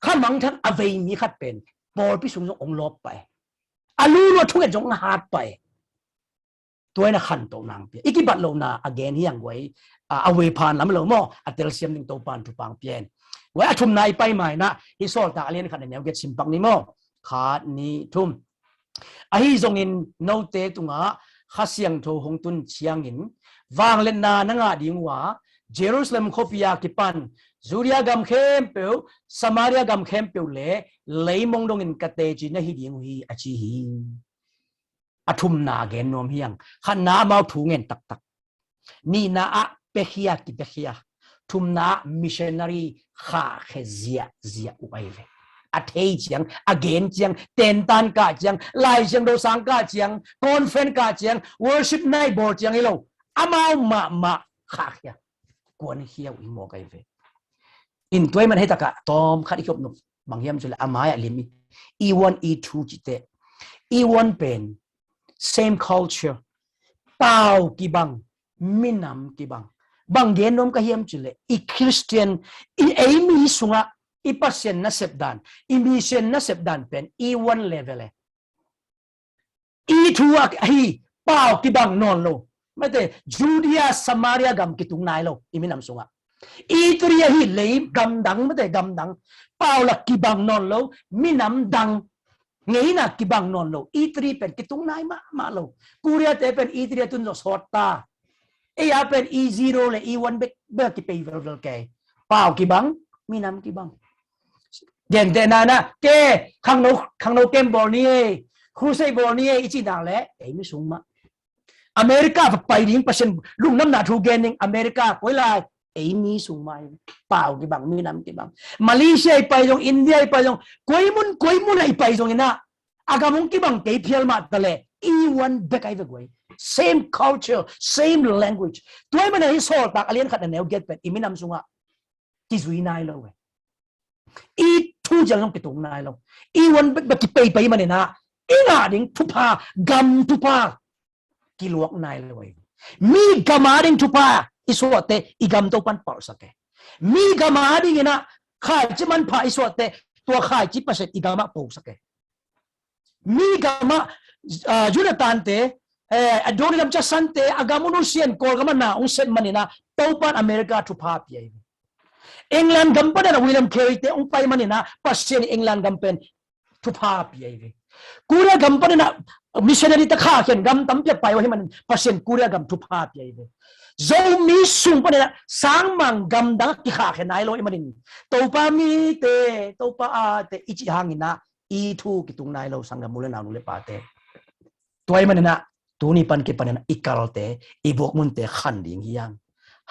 khamangthang a vei mi khat pen pawlpi sung zong hong lawp pah e. A lulu a thunget zong hong hat pah e. Tua in a khantohna hong pia. I kibat lohna a gen hi hang guai, a, a vei phan lam lo maw, a telsiam ding Topa in thupha hong pia in. Guai, a thumna i pai ma in ah, hih Sawltak a lian khat a neu giat sim pak ni maw. Khat, nih, thum. Ahi zongin note tungah Kha Siangtho hong tun ciangin vangliatna na ngah ding uh a, Jerusalem khuapi a kipan Judea gam khempeuh, Samaria gam khempeuh le leimong dongin ka teci na hi ding uh hi, a ci hi. A thumna gen nuam hi hang. Khatna amau thu ngen taktak. Nihna ah piakhia, kipiakhia. Thumna ah missionary khahkhia ziahziah uh ahi ve. A thei ciang, a gen ciang, tentan kah ciang, Lai Siangtho sang kah ciang, conference kah ciang, worship night bawl ciang hi lo. Amau mahmah khahkhia, kuankhia uh hi mawk ahi ve. In tua ahih manin hih takah tawm khat i kiop nop bang hiam cih leh a mai-ah lim i, E one, E two cihte. I one pen, same culture, pau kibang, minam kibang. Bang gen nuam ka hiam cih leh, i Christian, i ei mi sungah, i Pasian nasep dan, i mission nasep dan pen, i one level e. I two ahi, pau kibang nawn lo. Mate, Judea, Samaria gam kitung nai lo, i minam sungah. I three ahi lei gamdang, mate, gamdang. Pau la kibang nawn lo, minam dang. Ngeina kibang nawn lo. I three pen kitung nai mahmah lo. Korea te pen i three a tun lo sawt ta. Ei a pen i zero le i one bek, bek kipei velvel kei. Pau kibang, minam kibang. Gentehna na, ke, khangno, khangno kem bawl ni ei, crusade bawl ni ei, i cih nak leh, ei mi sung mah. America va pai ding, Pasian lungdamna thu gen ding, America, koi lai, ei mi sung mah, pau kibang, minam kibang. Malaysia i pai zong, India i pai zong, koi mun, koi mun a i pai zong ina, a gam hong kibang kei phial mah ta leh, i one bek ai ve guai. Same culture, same language. Tua ahih manin hi Sawltak a lian khat na neu giat pen, i minam sungah kizui nai lo e. I two ciang zong kitung nai lo. I one bek bek kipei pei manin ah, i ngah ding thupha, gam thupha kiluak nai lo e. Mi gam a ding thupha i suahte, i gam Topan palhsak e. Mi gam a ding ina khaici manpha i suahte, tua khaici Pasian i gam ah posak e. Mi gam ah, ah, Jonathan te, eh, Adoniram Judson te, a gam un Hussein Kawlgam ah na hong sep manin ah, Topan America thupha pia hi. England gam panin ah William Carey te hong pai manin ah, Pasian England gam pen thupha pia hi. Korea gam panin ah missionary te khahkhia in gam tampi a pai uh ahih manin Pasian Korea gam thupha pia hi. Zomi sung panin ah sangmang gamdang kikhahkhia nai lo ahih manin Topa mite, Topa ate i cih hangin ah i thu kitung nai lo sanggam u le nau nu le pate. Tua ahih manin ah tuni pan kipanin ah i kalte, i bukmunte khan ding hi hang.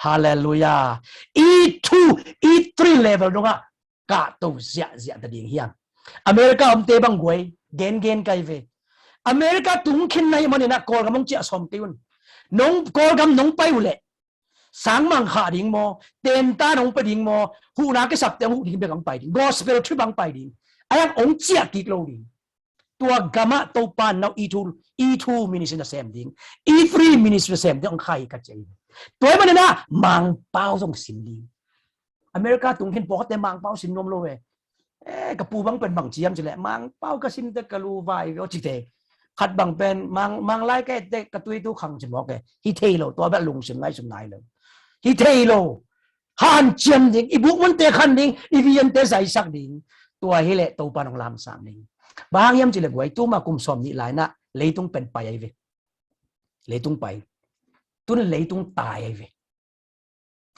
Halleluiah. I two, i three level dongah kahto ziahziah ta ding hi hang. America omte bang guai, gengen kai ve. America tung khin na hih manin ah Kawlgam hong ciah sawm kei un. Nong Kawlgam nong pai uh leh sangmang khah ding maw, tenta nong pia ding maw, huhna kisapte hong huh ding bek hong pai ding, gospel trip hong pai ding. A hiang hong ciah kik lo ding. Tua gamah Topa nau i two, i two ministry na sem ding, i three ministry na sem ding hong khai ka cei. Tua ahih manin ah Mangpau zong sim ding. America tung khin pawlkhatte Mangpau sim nuam lo e. Eh, ka pu bang pen bang ci hiam cih leh, Mangpau ka sim teh ka lu vai ve aw ci teh. Khat bang pen, Mang, Manglai ka et teh ka tui tu khang ci mawk e. Hi thei lo, tua bel lungsim ngaihsun nai lo. Hi thei lo. Hanciam ding, i bukmunte khan ding, i vision te zaisak ding. Tua hi leh Topa nong lamsang ding. Bang hang hiam cih leh guai, tuma kum sawm nih lai-in ah leitung pen pai ahi ve. Leitung pai. Tun leitung tai ahi ve.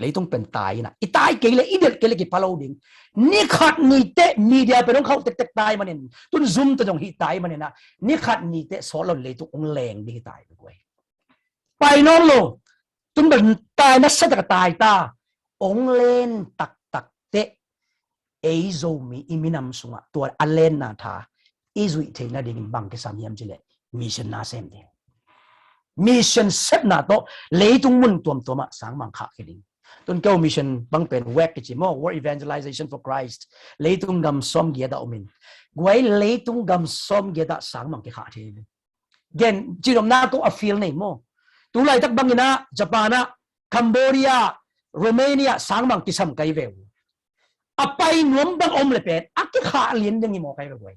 Leitung pen tai ina. I tai kei leh, i delh kei leh kipha lo ding. Ni khat ni teh media pen hong khauh tektek tai manin, tun Zoom tawh zong hih tai manin ah, ni khat ni teh sawt lo leitung hong leng ding hi tai ve guai. Pai nawn lo. Tun bel tai nasia tak a tai ta. Hong len taktak teh ei Zomi i minam sungah tua a lenna tha i zuih theih nadingin bang kisam hiam cih leh mission na sem ding. Mission sepna tawh leitung mun tuamtuam ah sangmang khahkhia ding. Tun keu mission bang pen WEC kici maw, World Evangelization for Christ. Leitung gam sawmgiat ah om in. Guai, leitung gam sawmgiat ah sangmang kikhah thei. Gen, cihnopna ko a feel nei maw. Tu laitak bangin ah, Japan ah, Cambodia, Romania, sangmang kisam kai ve uh. A pai nuam bang om leh pen, a kikhah lian ding hi maw kai ve guai.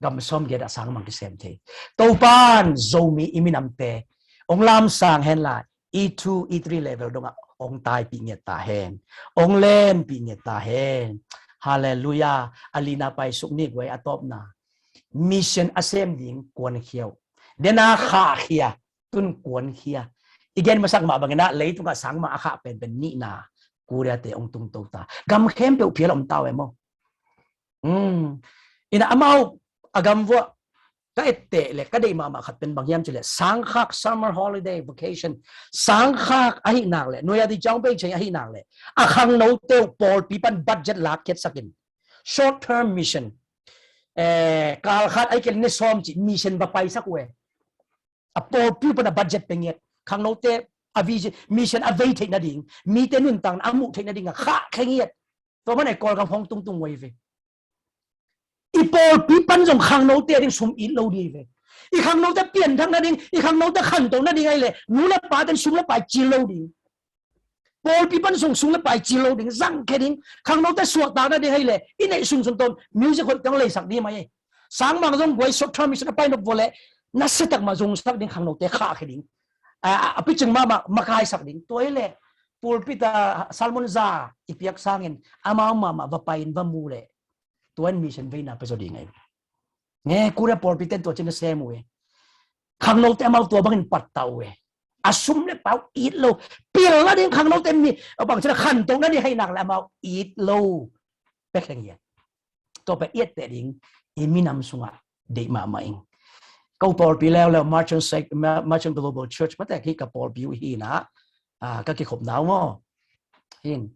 Gam sawmgiat ah sangmang kisem thei. Topan Zomi i minamte hong lamsang hen la, i two, i three level dongah hong taipih ngiat ta hen. Hong lenpih ngiat ta hen. Halleluiah. A lina paisuk ni guai, a tawpna. Mission a sem ding kuankhia uh. Dena khahkhia, tun kuankhia. I gen masak mah bangin ah, leitungah sangmang a khah penpen nihna Korea te hong tungto ta. Gam khempeuh phial om ta uh e maw. Hmm. Ina amau a gam vuah ka etteh le ka deih mahmah khat pen bang hiam cih leh, sangkhak, summer holiday vacation, sangkhak ahih nak leh, nuai a di ciang pei cei ahih nak leh, a khangnote uh pawlpi pan budget lakkhiatsak in, short term mission, eh, kalkhat ahih kei leh ni sawm cih mission va paisak uh e. A pawlpi uh pan a budget pia ngiat, khangnote a vision, mission a vei theih nading, mite nuntakna a muh theih nading a khahkhia ngiat. Tua man e Kawlgam hong tungtung uh ahi ve. I pawlpi pan zong khangnote ding sum it lo ding ve. I khangnote pianthak nading, i khangnote khanto nading ahih leh nu le pa ten sum le pai cil lo ding. Pawlpi pan zong sum le pai cil lo ding, zangkhia ding. Khangnote suahtak nading ahih leh i neih sunsun tawh music hoih teng leisak ding mah hi. Sangmang zong guai suak transmission a pai nop vua leh nasia tak mah zongsak ding, khangnote khahkhia ding. A, a, a picing mahmah makaisak ding. Tua hi leh pulpit a sermon za i piak sangin amau mahmah va pai in va mu leh tua in mission veina pia zaw ding ahi. Nge, Korea pawlpi ten tua cin a sem uh e. Khangnote amau tua bangin pattah uh e. A sum le pai it lo. Pilna ding khangnote mi, a bang cin a khanto nading ahih nak leh amau it lo. Pek leng ia. Tua pen i etteh ding i minam sungah deih mahmah ing. Ko pawlpi leuleu Merchant Sec-, Mer-, Merchant Global Church mate hi ka pawlpi uh hi na, ah, ka kikhopna uh maw. Hin.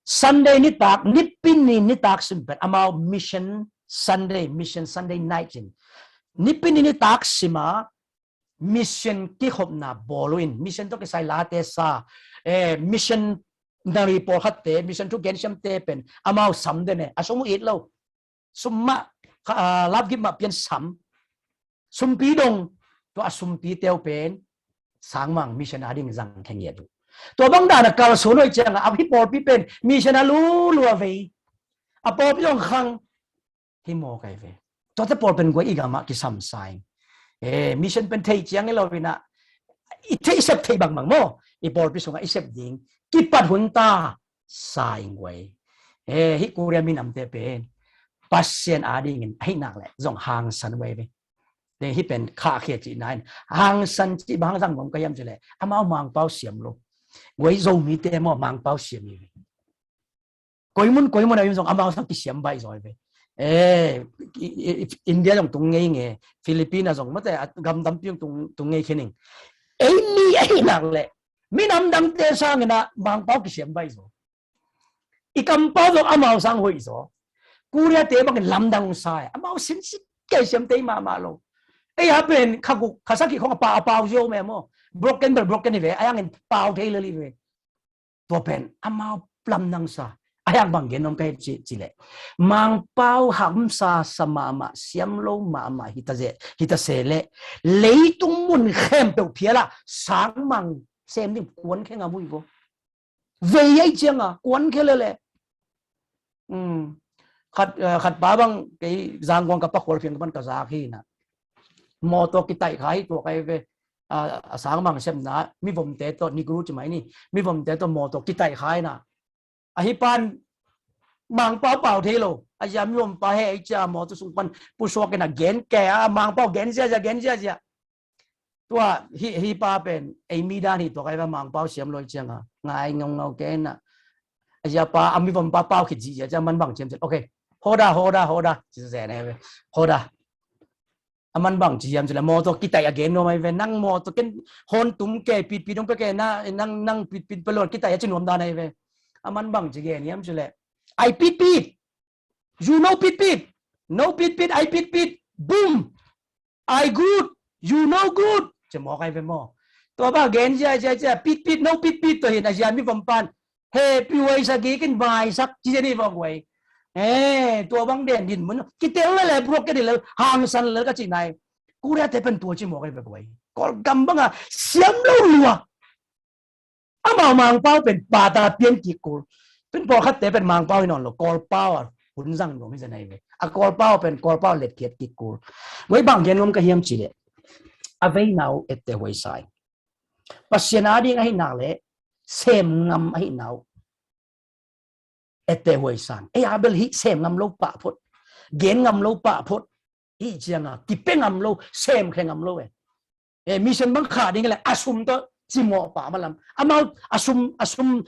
Sunday nitak, Nipi ni nitak sim pen amau Mission Sunday, Mission Sunday night in. Nipi ni nitak sima mission kikhopna bawl uh in, mission tawh kisai late sa, eh, missionary pawlkhatte, mission thu gensiamte pen amau sam den e, a sum uh it lo. Sum mah, kha-, ah, love gift mah pian sam. Sumpi dong, tua a sumpite uh pen sangmang mission a ding zangkhia ngiat uh. Tua bang dan a kalsuan uh ahih ciangin a hi pawlpi pen mission a lulua vei. A pawlpi dong khang hi mawk ahi ve. Tuate pawl pen guai i gamah kisam sa ing. Eh, mission pen thei ciang hi lo in ah, i theih, i sep theih bangbang maw, i pawlpi sungah i sep ding kipat hun ta sa ing guai. Eh, hih Korea minamte pen Pasian a dingin ahih nak leh zong hangsan uh ahi ve. Te hih pen khahkhia cihna in hangsan cih bang hang zang nuam ka hiam cih leh amau Mangpau siam lo. Guai Zomite maw Mangpau siam hi ve. Koimun koimun a um zong amau sang kisiam baih zaw hi ve. Eh, i, i, i, India zong tung ngei nge, Philippines zong mate, a, gam tampi zong tung, tung ngei khin ing. Ei mi ahih nak leh minam dangte sangin ah Mangpau kisiam baih zaw. I kampau zong amau sang hoih zaw. Korea te bangin lamdang sa e. Amau sinsit kei siam tei mahmah lo. Ei a pen kha guk, kha sagih khong a pau, a pau zio me maw. Broken bel broken hi ve, a hangin pau thei lel hi ve. Tua pen amau lamdang sa. A hang bang gen nuam ka hi cih, cih leh Mangpau hamsa sa mahmah, siam lo mahmah hi ta ze, hi ta se leh leitung mun khempeuh phial ah sangmang sem ding kuan khe ngam uh hi ko. Vei ahih ciangin kuan khe lel e. Hmm. Khat, eh, khat pa bang kei Zangguang ka pa khualphiang ka pan ka zak hi na. Mawtaw kitaih kha hi tua ka hi ve. A, a sangmang semna, mivomte tawh, Negro ci mai ni, mivomte tawh mawtaw kitaih kha hi na. A hi pan Mangpau pau thei lo. A zia mivom pa he ahih ciang mawtaw sung pan pusuak in a gen kei a, Mangpau gen ziazia, gen ziazia. Tua hi, hi pa pen ei mi dan hi tua ka hi va Mangpau siam lo ahih ciangin ngai ngaungau kei na. A zia pa a mivom pa pau khit zihziah ciang man bang ci hiam cih leh, okay, hoda, hoda, hoda, ci zen e ve. Hoda. A man bang ci hiam cih leh mawtaw kitaih a gen nuam ahi ve. Nang mawtaw ken hon tum kei, pitpit dong pe kei na, nang, nang pitpit pe lo, kitaih a ci nuam dan ahi ve. A man bang ci gen hiam cih leh, I pitpit. You no pitpit. No pitpit, I pitpit. Boom. I good. You no good. Ci mawk ahi ve maw. Tua bang gen ziazia, zia, pitpit, no pitpit tua hi na, zia mivom pan he pihuai sa gikin maisak ci zia ni vawng guai. Eh, tua bang den din mun kitel lel e, broken lel, hangsan lel ka cih nai. Korea te pen tua ci mawk ahi ve guai. Kawlgam bang a siam lo lua. Amau Mangpau pen pata pian kik kul. Pen pawlkhatte pen Mangpau hi nawn lo, Kawlpau a hun zang nuam hi zen ahi ve. A Kawlpau pen Kawlpau letkhiat kik kul. Guai bang gen nuam ka hiam cih leh a veina uh etteh huai sa ing. Pasian a ding ahih nak leh sem ngam ahihna uh etteh huai sa ing. Ei a bel hih sem ngam lo pah phot, gen ngam lo pah phot. Hih ciangin kipia ngam lo, sem khia ngam lo e. Eh, mission bang khah ding leh a sum tawh cimawh pah malam. Amau a sum, a sum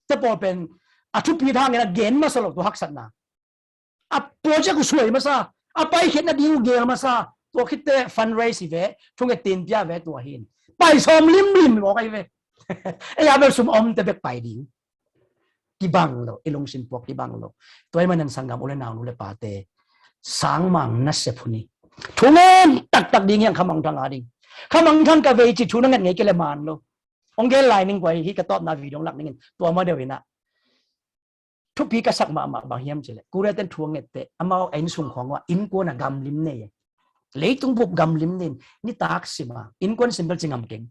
te pawl pen a thupi hangin a gen masa lo, tua haksatna. A project uh suai masa, a paikhiatna ding uh gel masa. Tua khitte fundraise hi ve, thunget tin pia ve tua hin. Pai sawm limlim mawk ahi ve. Ei a bel sum omte bek pai ding. Kibang lo, i lungsim puak kibang lo. Tua ahih manin sanggam u le nau, nu le pate, sangmang nasep hun hi. Thungen taktak ding hi hang, Kha Mangthang a ding. Kha Mangthang ka vei ci thu na nget ngei kei leh man lo. Hong gen lai ning guai, hih ka tawpna video hong lak ning in. Tua ma deuh in ah. thupi ka sak mahmah bang hiam cih leh, Korea ten thu a nget teh, amau a innsung khawng ah innkuan a gamlim nei. Leitung bup gamlim nei, nitak sim a, innkuan sim bel ci ngam keng.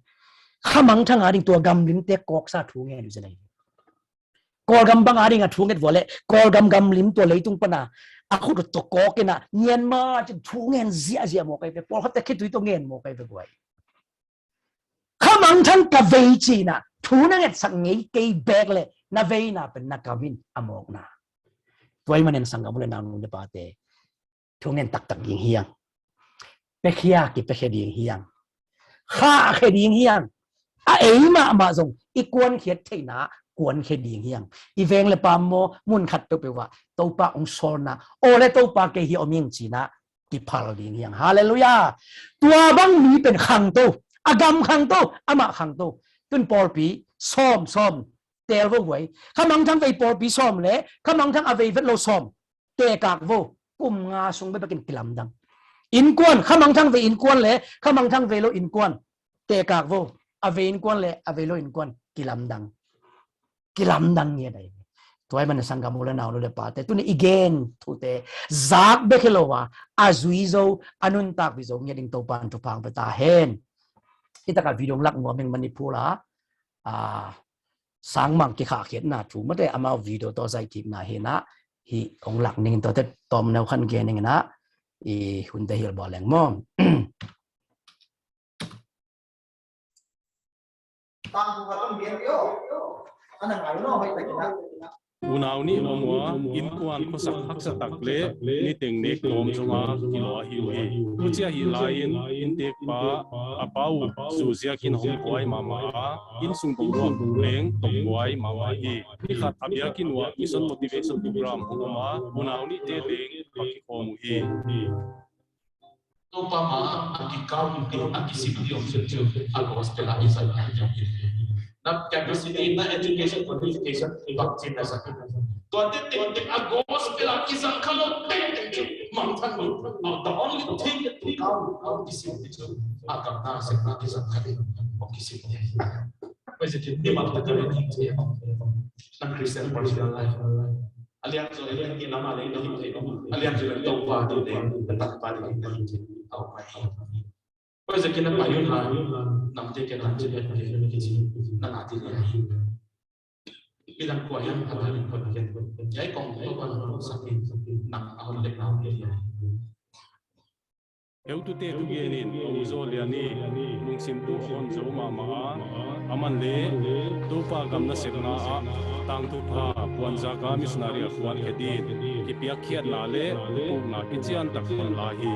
Khamangthang a ding tua gamlimte kawksa thu ngen uh ci lei. Kawlgam bang a ding a thu nget vua leh, Kawlgam gamlim tua leitung pan a, a khut uh tawh kawk in a, Myanmar cin thu ngen ziahziah mawk ai ve, pawlkhatte khitui tawh ngen mawk ai ve guai. Khamangthang ka vei ci-in a, thu na ngetsak ngei kei beek leh, na veina pen na kam in a mawkna. Tua ahih manin sanggam u leh nau, nu leh pate, thu ngen taktak ding hi hang. Piakhia kipiakhia ding hi hang. Khahkhia ding hi hang. A ei mahmah zong i kuankhiat theihna kuankhia ding hi hang. I veng leh pam maw, mun khat peuhpeuh ah Topa hong sawlna, aw leh Topa kei hi om ing ci-in a kiphal ding hi hang. Halleluiah. Tua bang mi pen khangto, a gam khangto, amah khangto. Tun pawlpi sawm, sawm teel vo guai. Khamangthang vei pawlpi sawm leh khamangthang a vei vet lo sawm tekak vo, kum nga sung bekbekin kilamdang. Innkuan, khamangthang vei innkuan leh khamangthang vei lo innkuan tekak vo, a vei innkuan leh a vei lo innkuan kilamdang. Kilamdang ngiat ahi. Tua ahih manin sanggam u leh nau, nu leh pate, tuni i gen thute zak bek hi lo a, a zui zo, a nuntakpih zo ngiat ding Topa'n thupha hong pia ta hen. Hi takah video hong lak nuam ing, Manipur ah, a, sangmang kikhahkhiatna thu mate, amau video tawh zaihkikna hi-in a, hih hong lak ning, tuate tawmneu khat gen ning in a, i hunte hilh bawl leng maw. Unau nih om uh a, innkuan khuasak haksa tak leh niteng nek tawm zong a kilua ahi uh hi. Tua ciang hi lai-in inntekpa a pa uh zu ziakin hong buai mahmah a, innsung bawngluah leng tawh buai mahmah hi. Ni khat a biakinn uah mission motivation program hong om a, unau nihte leng va kikhawm uh hi. Topa ma a kikau in a kisim ding om cih cu a gospel ah i zang hi. Na capacity, na education, qualification bangci na zang. Tuate tengteng a gospel ah i zang kha lo tengteng cu mangthang lo. The only thing that kikau in a kisim ding cu a gamna sepna i zang kha ding om kisim ding. Nang Christian personal life. A lian zaw in na lam a leng na him thei lo. A lian zaw in Topa ding leng na takpa ding leng na him thei lo. A om ahi. Tua hi zaw in na pai un la, namte ke nam ci bet ke na ci, na na ti le ahi. Midang kua hiam a ta ling khot ke. Yai kong Topa na sak in, nang a hon lek na hon lek ahi. Heutute thugen in a u Zaw Lian ih lungsim tu a hon zo mahmah a, aman le Topa gam nasepna ah tangthu pha puanzak a missionary a kuankhe din kipiakkhiatna le ukna kiciantak hon la hi.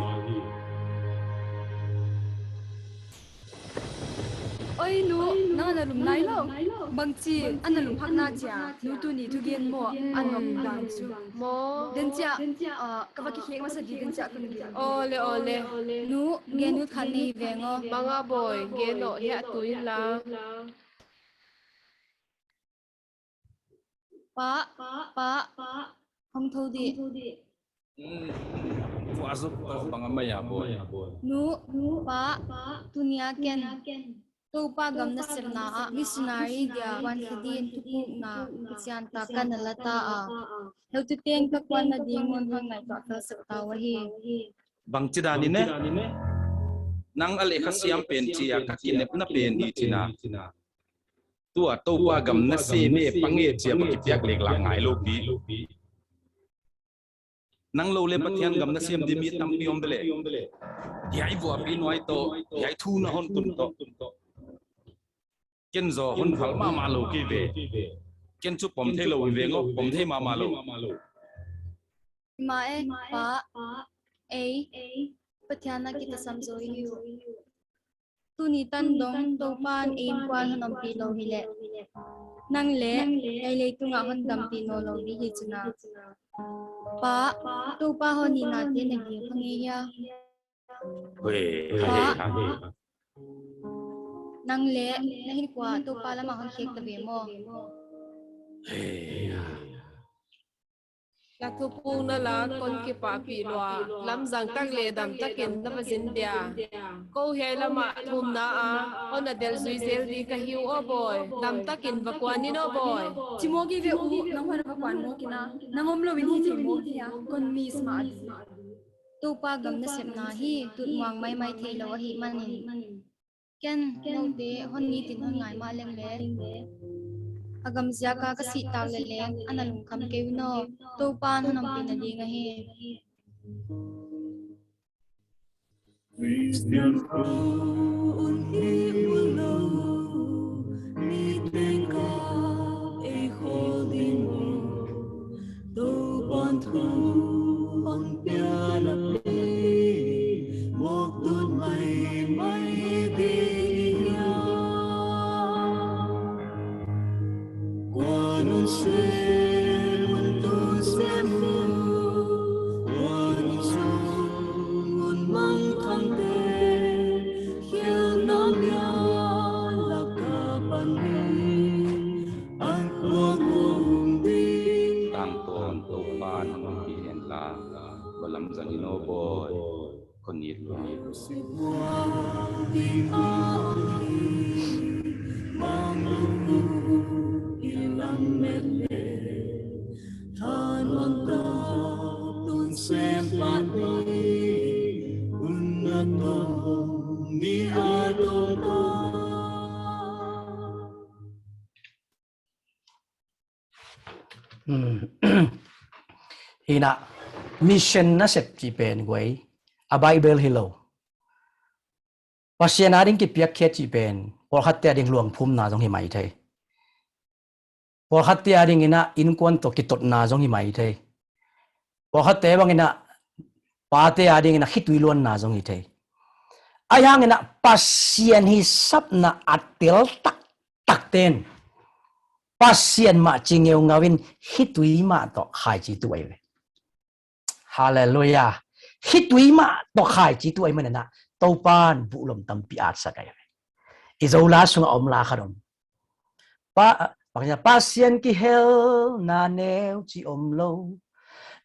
Oi nu, nang a na lum lai lo. Bangci a na lum hakna cia nu tuni thugen maw a nuam dan cu. Maw? Den cia, ah, ka va kikhek masa di den cia kun gen. Aw le, aw le. Nu, gen ut khat nei veng aw. Manga bawi, gen aw, hia tu in la. Pa, pa, hong tho dih. Tua zuk tawh bang a maya bawi. Nu, pa, tunia ken Topa gam nasepna ah missionary dia kuankhe din thupukna kiciantak ka na la ta a, heututeng ka kuan nadingun hong ngaihtuah kal seuh ta uh ahi. Bangci dan in e? Nang a lekha siam pen cia ka kinepna pen hi cina. Tua Topa gam nasem e pang e cia va kipiak lek la ngai lo pi. Nang lo le Pathian gam nasem ding mi tampi om bele. Hiai vuapi nuai tawh, hiai thu na hon tun tawh. Ken zaw hon phal mahmah lo kei ve. Ken cu pom thei lo hi ve ngawh, pom thei mahmah lo. Ima e, pa, ei, Pathian a kitasam zo i hi uh. Tuni tan dong Topa in ei innkuan hon ompih lo hileh, nang le ei leitungah hon dampih nawn lo ding hi cina. Pa, Topa hon hihnate na gir kha ngei hia? Pa, nang le na hinkhua Topa lamah hon khek ta ve maw? Ka thupukna la kon kipahpih lua, lamzang tak le damtakin na va zin dia. Ko hiai lamah thumna a hon a delh zui zel ding ka hi uh aw bawi. Damtakin va kuan in aw bawi. Ci mawk hi ve uh, nang hon va kuan mawk in a, nang om loin hi thei mawk hi a, kon miss mah a. Topa gam nasepna hi tutmuang maimai thei lo ahih manin. Ken, note hon nitin hon ngai mah leng le, a gam ziaka ka sihtak leh leng a na lungkham kei un aw. Topan hon ompih nading ahi. Christian khua un hi uh lo, mi teng ka ei khawl ding uh. Topan thu hong pia na pi, mawk dut maimai ding hi a. Kua nun sem, mun tun sem uh, kua nun sung, mun mangthangte, khialhna mia laka pan hi. Tangtawn Topan hong ompih hen la, va lamzang in aw bawi. Kon it lua. Hi na, mission nasep cih pen guai, a Bible hi lo. Pasian ading kipiakkhiat cih pen pawlkhatte ading luangphumna zong hi mai thei. Pawlkhatte ading in a innkuan tawh kitotna zong hi mai thei. Pawlkhatte bang in a pate ading in a khitui luanna zong hi thei. Ahi hangin a Pasian hisapna a tel taktakte'n Pasian mah ci ngeungau in khitui mah tawh khaici tuh ahi ve. Halleluiah. Khitui mah tawh khaici tuh ahi manin a Topan buhlom tampi atsak ahi ve. I Zo la sungah om la khat om. Pa, Pasian kihelna neu ci om lo.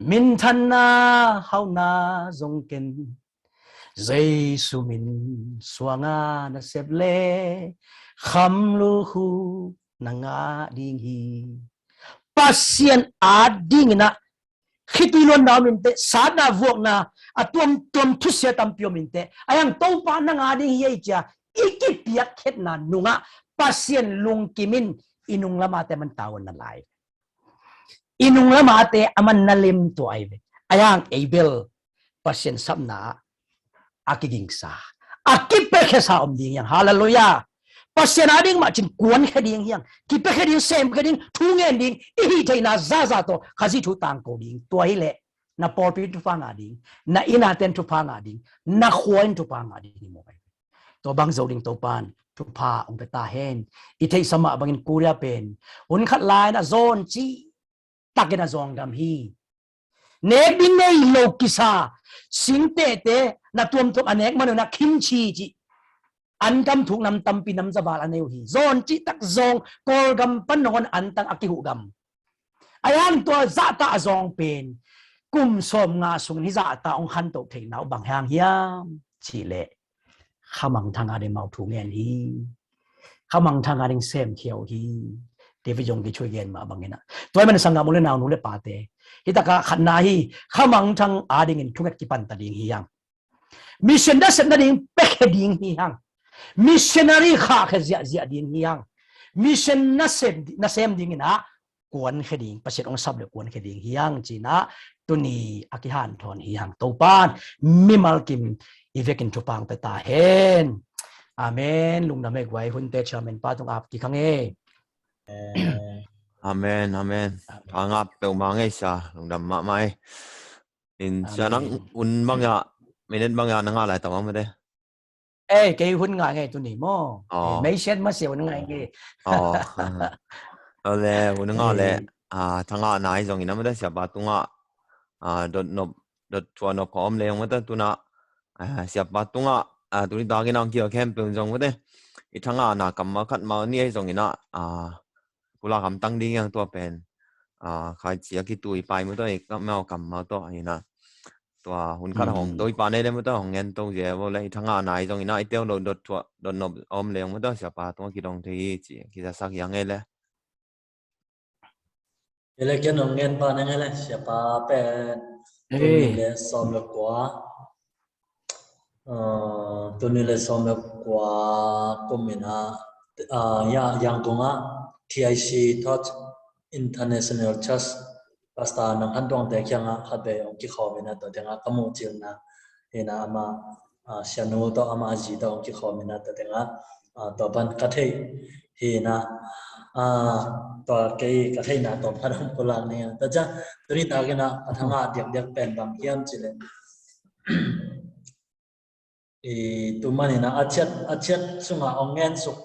Minthanna hauhna zong ken. Jesu min suanga nasep le khamlul khuk na ngah ding hi. Pasian ading in a khitui luanna om inteh, satna vuakna a tuamtuam thusia tampi om inteh. Ahi hang Topa nang ading hi ei ci a i kipiakkhiatna nungah Pasian lungkim in i nung lamate man tavuan na lai. I nung lamate a man na lim tuah ahi ve. Ahi hang ei bel Pasian sapna ah a kigingsa, a kipiakkhiasa om ding hi hang. Halleluiah. Pasian ading mah cin kuankhia ding hi hang. Kipiakkhiat ding, semkhia ding, thu ngen ding, i hih theihna zaza tawh Khazih thu tangko ding. Tua hileh na pawlpi in thupha ngah ding, na inn ate'n thupha ngah ding, na khua in thupha ngah ding hi mawk ahi. Tua bang zo ding Topan thupha hong pia ta hen. I theihsa mah bangin Korea pen hun khat lai-in a zawn cihtakin a zawng gam hi. Nek ding nei lo kisa, singtehte na tuamtuam a nek man un a kimchi cih an gam thuk nam tampi nam za val a nei uh hi. Zawn cihtak zawng, Kawlgam pan nangawn antang a kihuh gam. Ahi hang tua zahtak a zawng pen kum sawmnga sungin hih zahtak hong khantoh theihna uh bang hang hiam cihleh khamangthang ading mau thu ngen hi. Khamangthang ading semkhia uh hi. David Yonggi Cho i gen mah bangin a, tua ahih manin sanggam u le nau, nu le pate, hih takah khatna hi. Khamangthang adingin thunget kipan ta ding hi hang. Mission nasep nading piakhia ding hi hang. Missionary khahkhia ziahziah ding hi hang. Mission nasem, nasem dingin a kuankhia ding, Pasian hong sap le kuankhia ding hi hang ci-in a tuni a kihanthawn hi hang. Topan mimal kim i vekin thupha hong pia ta hen. Amen. Lungdam e guai, hunte chairman pa tungah ap kik hang e. Amen, amen. Thangah peuhmah ngei sa, lungdam mahmah e. In sianang un bangah, minute bangah na ngah lai ta mah mate. Ei, kei hun ngah ngei tuni maw. Ei, meisiat masiah hun ngah ngei. Ole hun ngah le, thangahna hi zongin a mate, siapa tungah dot nop, dot thuah nop kha om le hong mate, tuna siapa tungah tuni takin ang kia khempeuh zong mate, i thangahna kammal khat mah ni ahi zongin a, pulak hamtang ding hiang tua pen a, khaici a kitui pai maw tawh, i kamau kamau tawh hi na. Tua hun khat hong to i pa nei le maw tawh hong ngen to zia bo le i thanga nai zong hi na, i teu lo dot thuah dot nop om le maw tawh siapa tungah kidong thei hi ci, kizasak hi a ngei le. Hi le ken hong ngen pa na ngei le siapa pen. Ei. Tuni le sawm le kua. Aa, tuni le sawm le kua kum in a, aa, ya, Yangon ah T I C Touch International Church Pastor Nang Han Tuang te kiangah khat vei hong kikhawm in a, tua tengah ka muh cilna hi na, ama, aa, sianu tawh ama a zi tawh hong kikhawm in a, tua tengah, aa, tua pan ka theih hi na, aa, tua kei ka theihna tua pan hong pulak ni a. Tua ciang tuni takin a, a thanga diakdiak pen bang hiam cih leh i tu manin a, a ciat, a ciat sungah hong ngen suk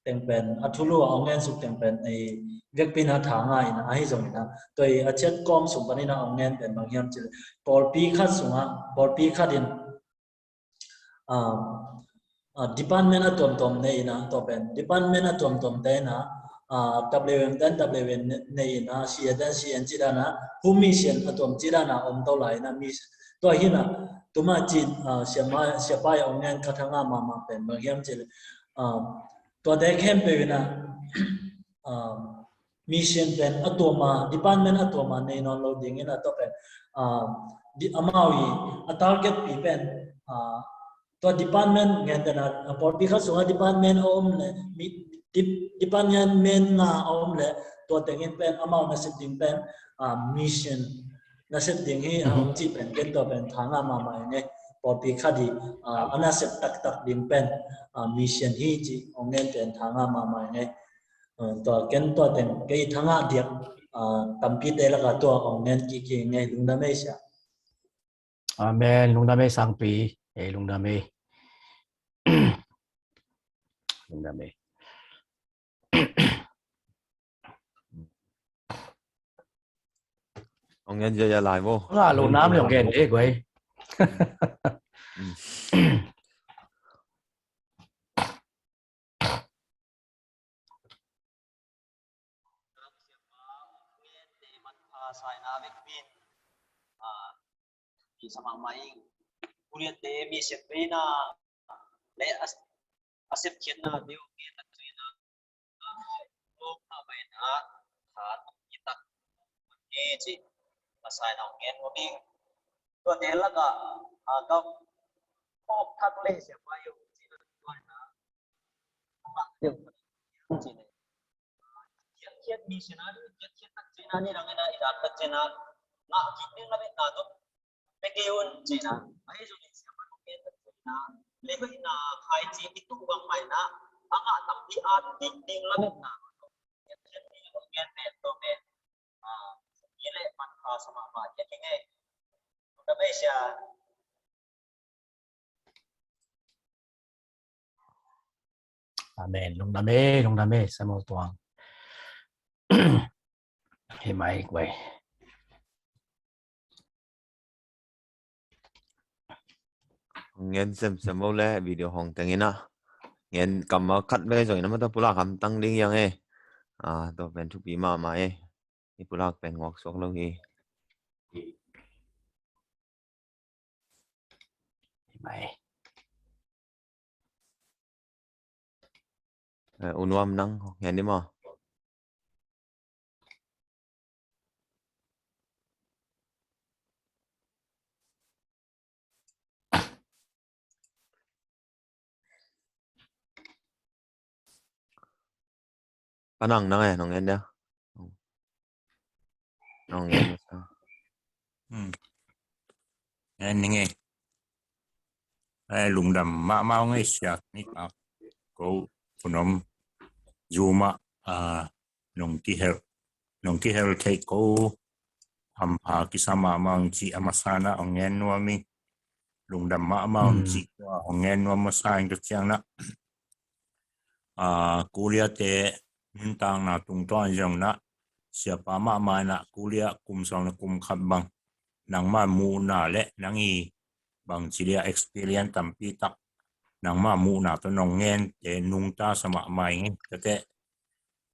teng pen, a thulu ah hong ngen suk teng pen, i vekpi in a tha ngah in a, ahi zongin a, tua i a ciat kawm sung panin a hong ngen pen bang hiam cih leh, pawlpi khat sungah, pawlpi khat in, um, uh, department a tuamtuam nei in a, tua pen, department a tuamtuam te in a, uh, W M ten W M nei in a, C A ten C N ci dan a, hu mission a tuam ci dan a om to lai in a, mission. Tua hi na, tuma cin, ah, siapa, siapa i hong ngen ka thanga mahmah pen bang hiam cih leh, ah, tuate khempeuh in a, ah, mission pen a tuam a, department a tuam a nei nawn lo ding in a, tua pen, ah, di, amau i a target pi pen, ah, tua department ngen ten a, a pawlpi khat sungah department a om le, mi, dep-, department nga a om le, tua teng in pen amau nasep ding pen, ah, mission nasep ding hi, a hong cih pen ken tua pen tha ngah mahmah ing e. Pawlpi khat i, ah, a nasep taktak ding pen, ah, mission hi cih hong ngen pen tha ngah mahmah ing e. Ah, tua ken tua teng kei tha ngah diak, ah, tampite lakah tua hong ngen kik ing e. Lungdam ei sia. Amen. Lungdam ei sangpi. Ei lungdam ei. Lungdam ei. Hong ngen ziahziah lai vo. Nga lo nam le hong ngen de guai. Saina vekpi in, ah, i sa mahmah ing. Koreate mi sepbeina le a, a sepkhiatna deuh ngen tak cina. Lawmna baina khat i tak hi ci. Masa in hong ngen nuam ing. Tuate lakah, ah, ka khawk thak le siapa i hong cina tua in a, a mah deuh ci le. Khiatkhiat missionary, khiatkhiat tak cina ni dang in a, i dan tak cina ngah kik ding lam in na tuk. Pia kei un cina. Ahi zongin siapa nong ngen tak cina. Live in a khaici i tuh bang mah in a, a ngah tampi a ding ding lam in na. Khiatkhiat mi nong ngen pen tua pen, ah, i le man kha sa mahmah hi a kingei. Ka bei sia. Amen. Lungdam e, lungdam e, Samuel Tuang. Hi mai guai. Ngen semsem o le video hong teng in a. Ngen kammal khat vei zong in a mata pulak hamtang ding hi ang e. Ah, tua pen thupi mahmah e. I pulak pen ngawk suak lo hi. Hi mai. Eh, U Nuam nang, ngen ni maw? Panang nang eh, nong en dia. Nong en. Hmm. En ning eh. Eh, lungdam mahmah ong eh siak ni ka. Ko kunom zuma, ah, nong kihel. Nong kihel thei ko. Hampha kisa mahmah ong ci a masa na ong en nuam ing. Lungdam mahmah ong ci ko a ong en nuam masa ing ka ciang na. Ah, Korea te nuntakna tungtawn zong na siapa mahmah na Korea kum sawm le kum khat bang nangma muhna le nang i bang ci lia experience tampi tak nangma muhna tawh nong ngen te nungta sa mahmah ing. Tate,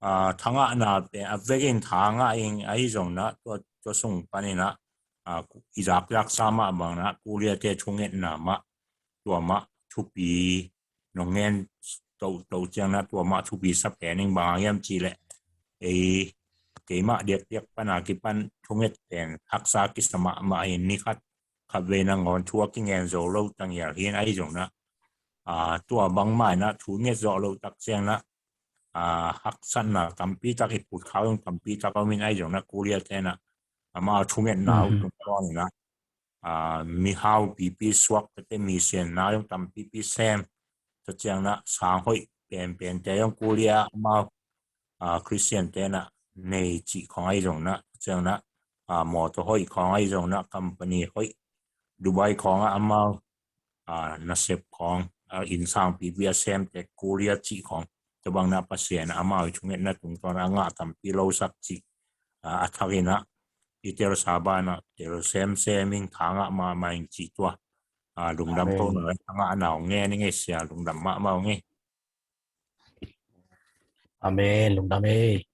ah, thangahna pen a vekin thangah in ahi zongin ah tua, tua sung panin ah, ah, i zakzaksa mah bangin ah Korea te thungetna mah tua mah thupi nong ngen tohtoh ciangin ah tua mah thupi sa pen in bang hang hiam cih leh ei keimah diakdiak pana kipan thunget pen haksa kisa mahmah in ni khat khatvei nangawn thu a kingen zo lo tangial hi in ahi zongin ah, ah, tua bangmah in ah thu nget zawh loh tak ciangin ah, ah, haksatna tampi tak i phut khak zong tampi tak a om in ahi zongin ah Korea te in ah amau thungetna uh tungtawn in ah, ah, mihau pipi suak tete misianna zong tampipi sem. Tua ciangin ah sang hoih penpente zong Korea amau, ah, Khristian te in ah nei cih khawng ahi zongin ah, tua ciangin ah, ah, mawtaw hoih khawng ahi zongin ah company hoih Dubai khawng ah amau, ah, nasep khawng, ah, innsang pipi a semte Korea cih khawng tua bangin ah Pasian amau i thungetna tungtawn a ngah tampi losak cih, ah, a thakin ah i telsa banah tel semsem in thangah mahmah in cih tua, ah, lungdam ko na thangahna hong ngen ing ei sia, lungdam mahmah ing ei. Amen. Lungdam ei.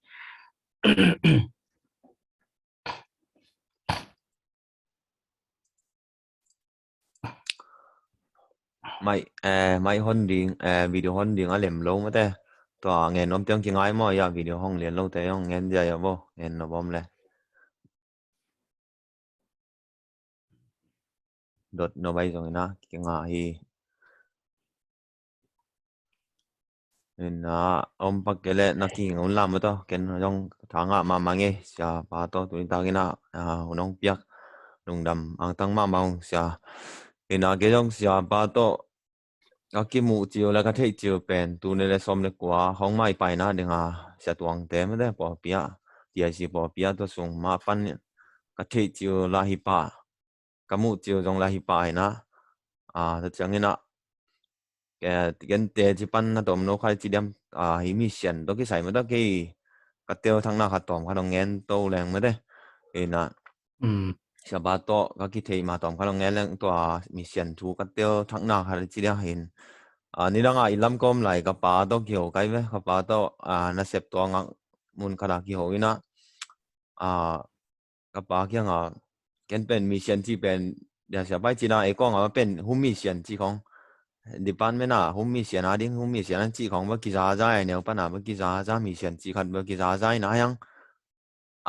Mai, eh, mai hon ding, eh, video hon ding a lem lo mate. Tua ngen nuam tiang kingai maw, ya video hong lian lo te hong ngen dia ya bo, ngen nuam le. Dot no bai zongin ah kinga hi. Ina om pak kele na ki ngun lam to ken jong thangah mahmah ing ei sia pa to tuni takin ah, ah, hun hong piak lungdam angtang mahmah ung sia. Ina kei jong sia pa to ka kimuh ciu le ka theih ciu pen tuni le sawm le kua hong maipaina dinga sia tuangte mate pawlpi ah, T I C pawlpi ah tua sung mah pan ka theih ciu la hi pah, ka muh ciu zong la hi pah ina, ah, tua ciangin ah kei, kei te ci pan na tom no khai ci diam, ah, hi mission to kisai mate kei ka tel thakna khat tom khat hong ngen to leng mate. Ina siapa to ka kithei ma tom khat hong ngen leng tua mission thu ka tel thakna khat ci dia hin. Ah, nidang ah i lam kom lai ka pa to kiho kai ve, ka pa to, ah, nasep tua ngak mun khat ah kiho ina, ah, ka pa kianga ken pen mission ci pen dia siapa i ci na ei kong a pen hum mission ci khong department ah hum mission a ding hum mission an ci khong ba kizaza ai neu pana ba kizaza mission ci khat ba kizaza ina hiang,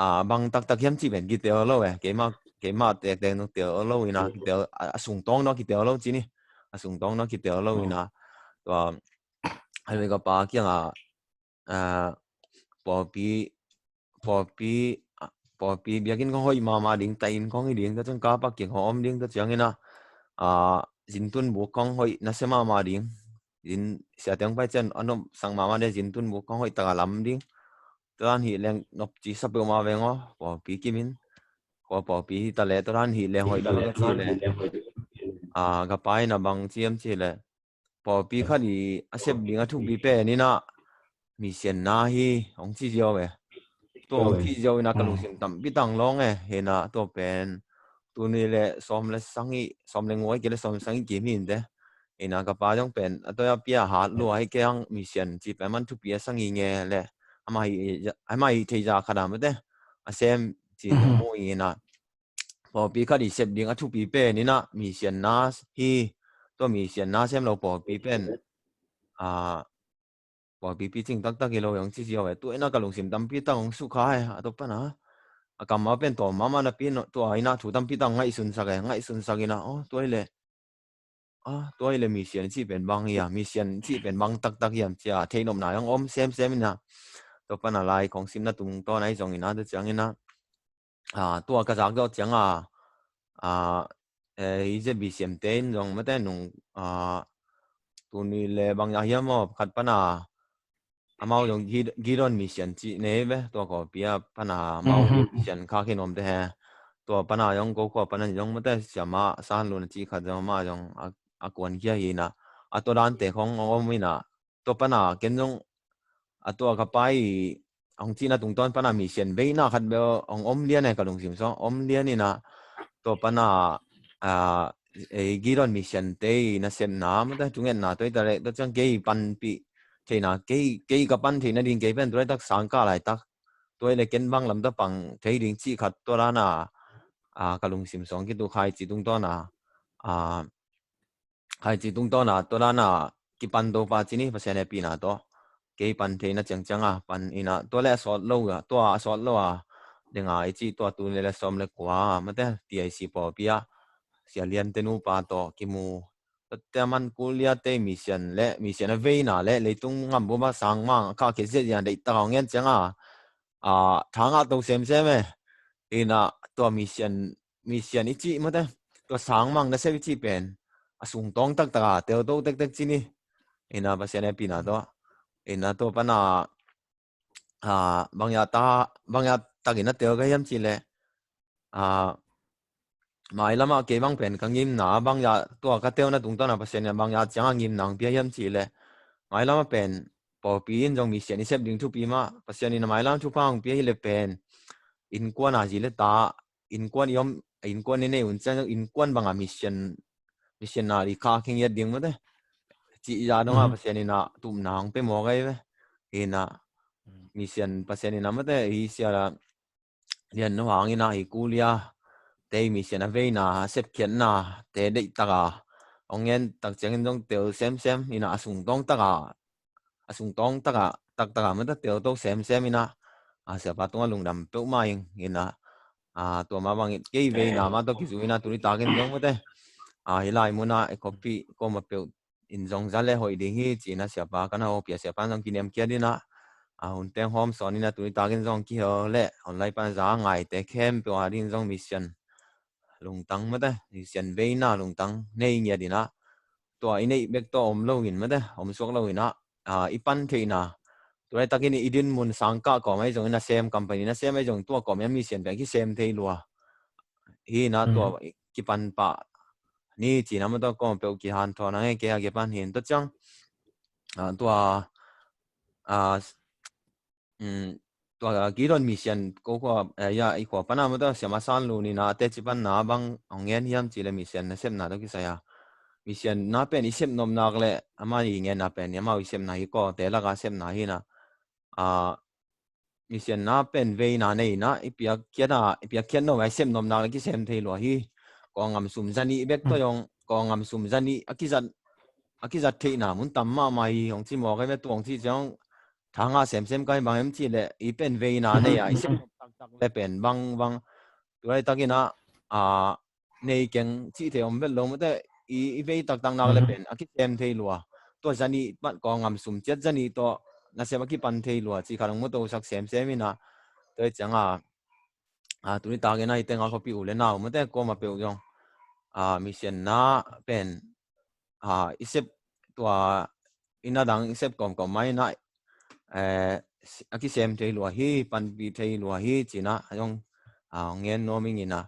ah, bang taktak hiam ci pen kitel lo eh. Keima, keima tektek nung tel lo ina kitel, a, a sungtawng no kitel lo ci ni. A sungtawng no kitel lo ina. Tua, hai ka pa kianga, ah, pawlpi, pawlpi, ah, pawlpi biakinn khong hoih mahmah ding, tai inn khong hi ding, tua ciang ka pak king khong om ding, tua ciangin ah, ah, zintun buk khong hoih nasia mahmah ding. Zin, sia tiang pai cian a nop sang mahmah ding, zintun buk khong hoih taka lam ding. Tua dan hi leng nop ci sa peuhmah veng aw, pawlpi kimin. Kua pawlpi hi ta le, tua dan hi leng hoih ding ka ci le. Ah, ka pa ina bang ciam ci le. Pawlpi khat i a sep ding a thupi pen ina mission na hi hong ci ziau e. Tua hong ci ziau ina ka lungsim tampi tang lawng e. Hina tua pen tuni le sawm le sangih, sawm le nguai kei le sawm le sangih kim hi inte. Ina ka pa zong pen a toya pia hat lua hi kei ang mission ci pen man thupi a sangih nge le. Ama hi, ama hi thei za khat a mate. A sem ci mu ina. Pawlpi khat i sep ding a thupi pen ina mission na hi. Tua mission na sem lo pawlpi pen, ah, pawlpi picing taktak hi lo hong ci ziau e. Tua ina ka lungsim tampi tang hong sukha e. A tua pana a kam a pen tawm mahmah napi tua ina thu tampi tang ngaihsunsak e. Ngaihsunsak ina aw tua hi le, ah, tua hi le mission cih pen bang hi a, mission cih pen bang taktak hiam ci a theihnopna hong om semsem ina. Tua pana lai khong simna tungtawn ahi zong ina tua ciang ina, ah, tua ka zak zawh cianga, ah, eh, hi Z B C M te in zong mate nung, ah, tuni le bang a hiam aw khat pana amau zong Gid-, Gideon mission cih nei ve, tua kawpi a pana amau mission kha khin om te he. Tua pana zong ko khua pana zong mate siama san luna cih khat zong ama zong a, a kuan khia hi na. A tua dante khong om ina. Tua pana ken zong a tua ka pai hong cihna tungtawn pana mission veina khat bel hong om lian e ka lungsim so om lian ina. Tua pana, ah, ei Gideon mission te i nasepna mate thungetna tua i ta le tua ciang kei panpih theihna, kei, kei ka pan theihna ding kei pen tu laitak sang kah laitak, tua hi le ken bang lam tawh pang thei ding cih khat tua dan a, a, ka lungsim sawng kitu khai ci tungtawn a, a, khai ci tungtawn a, tua dan a kipan to pa ci ni, Pasian hehpihna tawh. Kei pan theihna ciangciang a pan in a, tua le a sawt lo a, tua a sawt lo a, ding a i cih tua tu ni le sawm le kua, mate, T I C pawlpi a, Sia Lian te nupa tawh kimu. Tua te a man Kulia te mission le, mission a veina le, leitung ngam bup a sangmang, kha khia ziahziah deihtak a hong ngen ciang a, a, thangah to semsem e. In a, tua mission, mission i cih mate, tua sangmang nasep i cih pen a sungtawng taktak a teuto tektek ci ni. In a, Pasian hehpihna tawh. In a, tua pan a, a, bang hiam ta, bang hiam takin a teu ka hiam cih leh, a, mailam ah kei bang pen ka ngimna, bang hiam tua ka teuna tungtawn a Pasian in bang hiam ciang a ngimna hong pia hiam cih leh, mailam ah pen pawlpi in zong mission i sep ding thupi mah, Pasian in a mailam thupha hong pia hi le pen, innkuan a zi le ta, innkuan i om, innkuan i neih un ciang, innkuan bang a mission, missionary kha khengiat ding mate, cih zah dong a Pasian in a tupna hong pia mawk ahi ve. In a, mission Pasian in a mate, i Sia Lian nu hang in a, i Kulia te mission a veina, a sepkhiatna te deihtak a hong ngen tak ciangin zong tel semsem in a, a sungtawng tak a, a sungtawng tak a, taktak a mate, teuto semsem in a, a, Siapa tungah lungdam peuhmah ing in a, a, tua mah bangin kei veina mah tawh kizui in a, tuni takin zong mate, a, hih lai mun a i khuapih kuamah peuh in zong za le hoih ding hi ci in a, Siapa ka na hopih a, Siapa in zong kiniamkhiat in a, a, hun teng hawm sawn in a, tuni takin zong kihel le online pan za a ngaite khempeuh a ding zong mission lungtang mate, mission veina lungtang nei ngiat in a, tua i neih bek tawh om lo in mate, om suak lo in a, a, i pan theihna, tu laitakin i dinmun sangkah kawm ahi zong, i nasem company nasem ahi zong, tua kawm in a mission pen kisem thei lua hi in a, tua kipan pah ni ci in a, mate, kawm peuh kihanthawn a nge, kei a kipan hi in, tua ciang, a, tua, a, um, tua Gideon mission ko khua, eh, ya, i khua pan a mate, Siama San Lu ni na teci pan na bang hong ngen hiam cih le mission nasepna tawh kisai a. Mission na pen i sep nop nak le, ama i ngenna pen, amau i sepna hi, kawlte lak a sepna hi in a. A, mission na pen veina nei in a, i piakkhiat a, i piakkhiat nop a i sep nop nak le kisem thei lua hi. Kawlgam sum zanih bek tawh zong, Kawlgam sum zanih a kizat, a kizat theihna mun tam mahmah hi, hong ci mawk ahi ve, tua hong cih ciang, thangah semsem ka hi bang hiam cih leh, i pen veina nei a, i sep nop taktak le pen bang, bang, tu laitakin a, a, nei keng cih thei om vet lo mate, i, i vei taktak nak le pen a kisem thei lua. Tua zanih pan, Kawlgam sum ciat zanih tawh nasep a kipan thei lua cih khat hong mutosak semsem in a, tua hi ciang a, a, tuni takin a, i teng a khuapih u le nau mate, kuamah peuh zong, a, mission na pen, a, i sep tua, i na dang i sep kawmkawm mai in a, eh, a kisem thei lua hi, panpih thei lua hi ci in a, a zong, a, ngen nuam ing in a,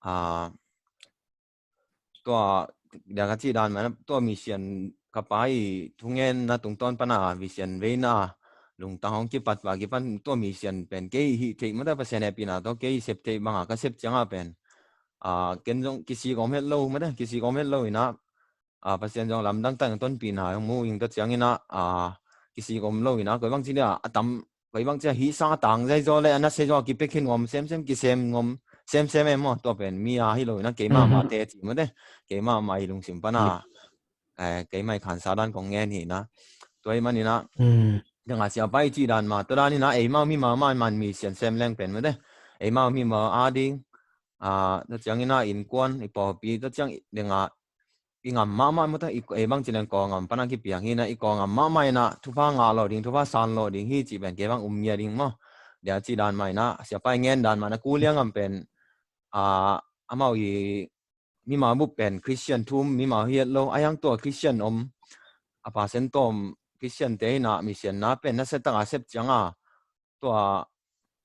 a, tua, dia ka cih dan mah in a, tua mission ka pa i thungenna tungtawn pan a, mission veina lungtang hong kipat pa, kipan tua mission pen kei hih theih mate, Pasian hehpihna tawh kei sep theih bang a ka sep ciang a pen, a, ken zong kisik om het lo mate, kisik om het lo in a, a, Pasian zong lamdang tak in tonpihna hong mu ing, tua ciang in a, a, kisik om lo in a, koi bang ci dia, a tam, koi bang ci a hih sang a tang zai zaw le, a nasia zaw a kipia khin ngom semsem, kisem ngom semsem e maw, tua pen mi a hi lo in a, keimah mah te ci mate, keimah mah i lungsim pan a, eh, keimah i khansa dan kong ngen hi in a. Tua ahih man in a, dang a Siapa i cih dan mah, tua dan in a, eimau mimau mah man mission sem leng pen mate, eimau mimau a ding, a, tua ciang in a innkuan, i pawlpi, tua ciang ding a, i ngam mahmah mate, i, ei bang ci leng Kawlgam pan a kipiang hi in a, i Kawlgam mahmah in a, thupha ngah lo ding, thupha san lo ding hi cih pen kei bang um ngiat ding maw. Dia cih dan mah in a, Siapa i ngen dan mah in a, Kulia gam pen, a, amau i mimau bup pen Christian thum, mimau hi het lo, a hiang tua Christian om, a percent tawm Christian te in a, mission na pen nasia tak a sep ciang a, tua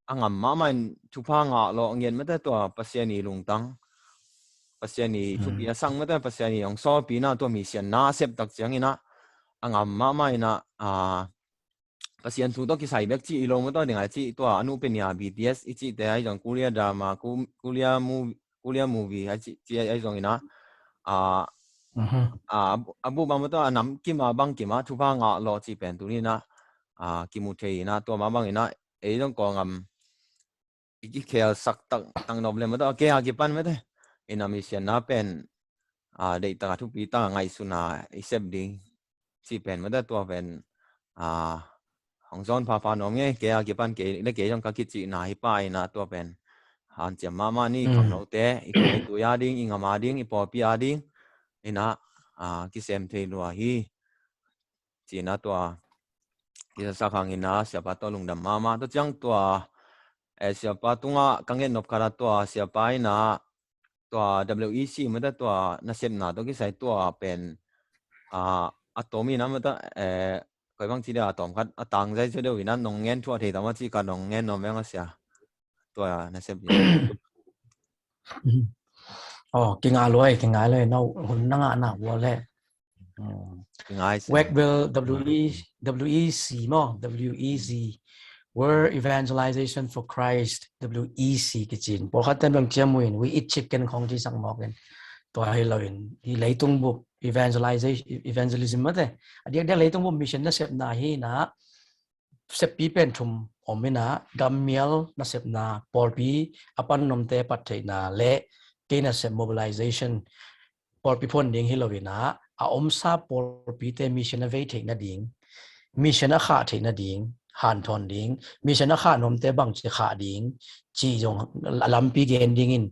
a ngam mahmah in thupha ngah lawh ngiat mate, tua Pasian i lungtang, Pasian i thupi a sang mate, Pasian i hong sawlpihna, tua mission na a sep tak ciang in a, a ngam mahmah in a, a, Pasian thu tawh kisai bek cih i lo mate, ding a cih tua a nuh pen i a B T S i cihte ahi zong, Korea drama, Ku-, Korea movie, Korea movie ahi cih, cih ahi zong in a, a, Mhm. A, a bu, a bu bang mah tawh a nam kim a bang kim a thupha ngah lawh cih pen tuni in ah, a, kimu thei in ah, tua mah bang in ah ei zong Kawlgam i kikhelsak tak, tak nop le mah tawh, a kei a kipan mah tawh, i nam i sianna pen, a, deih tak a, thupi tak a, ngaihsun a i sep ding cih pen mah tawh, tua pen, a, hong zawn phapha nuam ing ei. Kei a kipan kei le kei zong ka kicihna hi pah in ah, tua pen hanciam mahmah ni. Mm. Khangnote i khua i tui a ding, i gam a ding, i pawlpi a ding in ah, a, kisem thei lua hi. Ci-in ah tua kisaksak hangin ah siapa tawh lungdam mahmah. Tua ciang tua, eh, siapa tungah ka ngetnop khat ah, tua siapa in ah tua W E C mah tawh, tua nasepna tawh kisai tua pen, ah, a tawm in ah mah tawh, eh, koi bang ci dia, a tawm khat a tang zai zaw deuh in ah nong ngen thuah thei ta mah, ci ka nong ngen nuam veng a sia. Tua nasep in. Oh, kinga luai, kinga luai, no, hun na ngahna uh le. Hmm. Kinga i sia. Wek bel W E, W E C maw, W E C, World Evangelization for Christ, W E C kici in. Pawlkhat ten bang ciam uh in, we eat chicken khong ci sak mawk in. Tua hi lo in, hi leitung bup evangelization, evangelism mah tawh, a diakdiak leitung bup mission nasepna hi in ah, seppi pen thum om in ah, gammial nasepna, pawlpi a pan nomte pat theihna le kei nasep mobilization, pawlpi phuan ding hi lo in ah, a omsa pawlpite mission a vei theih nading, mission a khah theih nading, hanthawn ding, mission a khah nomte bangci khah ding, ci zong lampi gen dingin,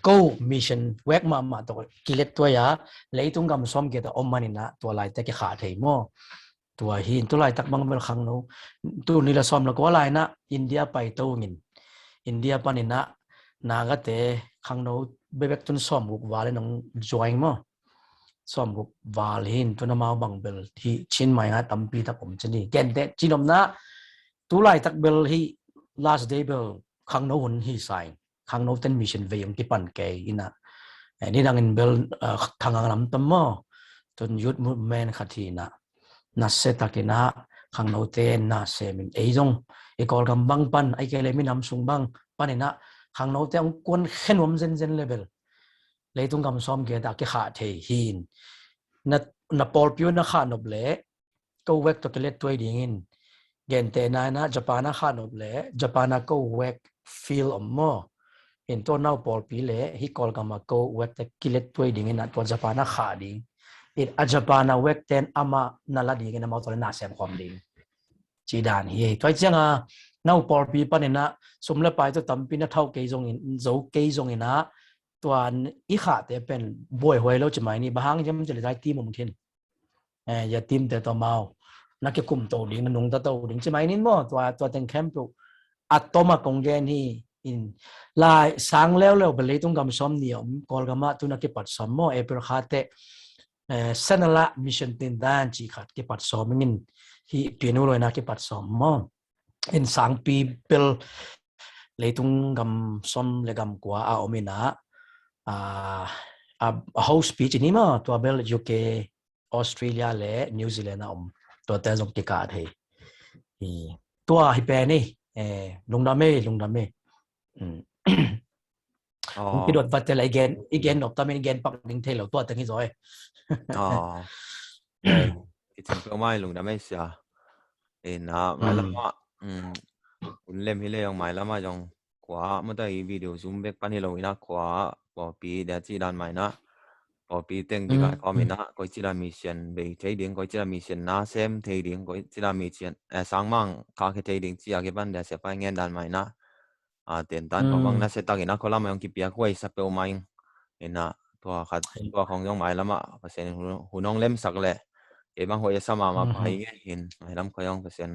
ko mission wek mahmah tawh kilet tuai a, leitung gam sawm giat a om man in ah, tua laite kikhah thei maw. Tua hi in, tu laitak bang bel khangno, tu ni la sawm la kua lai in ah India pai to ung in, India pan in ah Nagate khangno bebek tun sawmguk val in hong join maw. Sawmguk val hi in, tu na mau bang bel hi Chiang Mai ah tampi tak om ci ni. Genteh ci nopna, tu laitak bel hi last day bel khangno hun hi sa in, khangno ten mission vei hong kipan kei in ah. Eh, nidang in bel, eh, Thang Ang Lam Tam maw, tun youth movement khat hi in ah, nasia tak in ah khangnote na sem in, ei zong i Kawlgam bang pan, ahih kei leh minam sung bang pan in ah khangnote hong kuan khe nuam zenzen le bel leitung gam sawm giat ah kikhah thei hi in. Na, na pawlpi uh na khah nop leh ko wek tawh kilet tuai dingin, gentehna in ah Japan a khah nop leh Japan a ko wek field om maw. In tua nau pawlpi le hi Kawlgam a ko wek tawh kilet tuai dingin ah tua Japan a khah ding in, a Japan a wek ten amah na la dingin amau tawh le na sem khawm ding, ci dan hi. Tua ciang a nau pawlpi pan in ah sum le pai tawh tampi na thau kei zongin, zo kei zongin ah, tua i khahte pen buaihuai lo ci mai ni. Bang hang hiam cih leh zai team om khin. Eh, ya team te tawh amau na kikum to ding, na nungta to ding ci mai ni maw. Tua, tua teng khempeuh a tom a kong gen hi in, lai sang leuleu bel leitung gam sawm nih a om, Kawlgam ah tu na kipat sawm maw, April kha teh, eh, Sanala Mission Tindan ci khat kipat sawm ing in, hi Pinu Loi na kipat sawm maw. In sangpi bel leitung gam sawm le gam kua a om in ah, a, a, a host pi ci ni maw, tua bel U K, Australia le New Zealand a om, tuate zong kikah thei. Hi, tua hi pen hi, eh, lungdam ei, lungdam ei. Mm. Aw. Hong kidot vat te la i gen, i gen nop tam in i gen pak ding thei lo, tua teng hi zaw ei. Aw. Eh, kician peuhmah ei, lungdam ei sia. Eh, na, mailam ah, mm, hun lem hi leh zong mailam ah zong khua ah, mata i video Zoom bek pan hi lo in ah, khua ah pawlpi dia cih dan mah in ah, pawlpi teng kikah khawm in ah, koici la mission bei thei ding, koici la mission na sem thei ding, koici la mission, eh, sangmang khahkhia thei ding cih a kipan dia siapa i ngen dan mah in ah, a, tentan khawng bang nasia tak in ah, khua lam ah zong kipiak huai sa peuhmah ing. In ah, tua khat, tua khawng zong mailam ah Pasian in hun, hun hong lemsak leh kei bang huai a sa mahmah pah ing ei. In mailam khawng zong Pasian,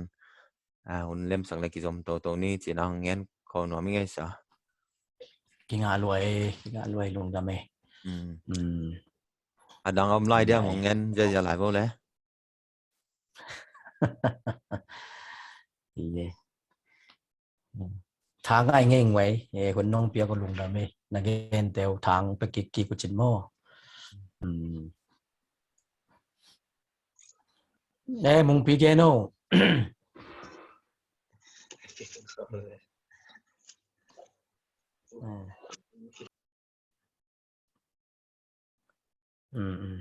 a, hun lemsak leh kizom toto ni ci-in ah hong ngen khol nuam ing ei sa. Kingah luai, kingah luai, lungdam ei. Mm. Mm. A dang om lai dia, mong ngen ziazia lai vo le. Iye. Thang ai ngei ngei, eh, hun nong piak uh lungdam ei. Na gen teu thang pe kik kik uh cin maw. Hmm. Eh, mong pi gen o. Hmm. Mm, mm.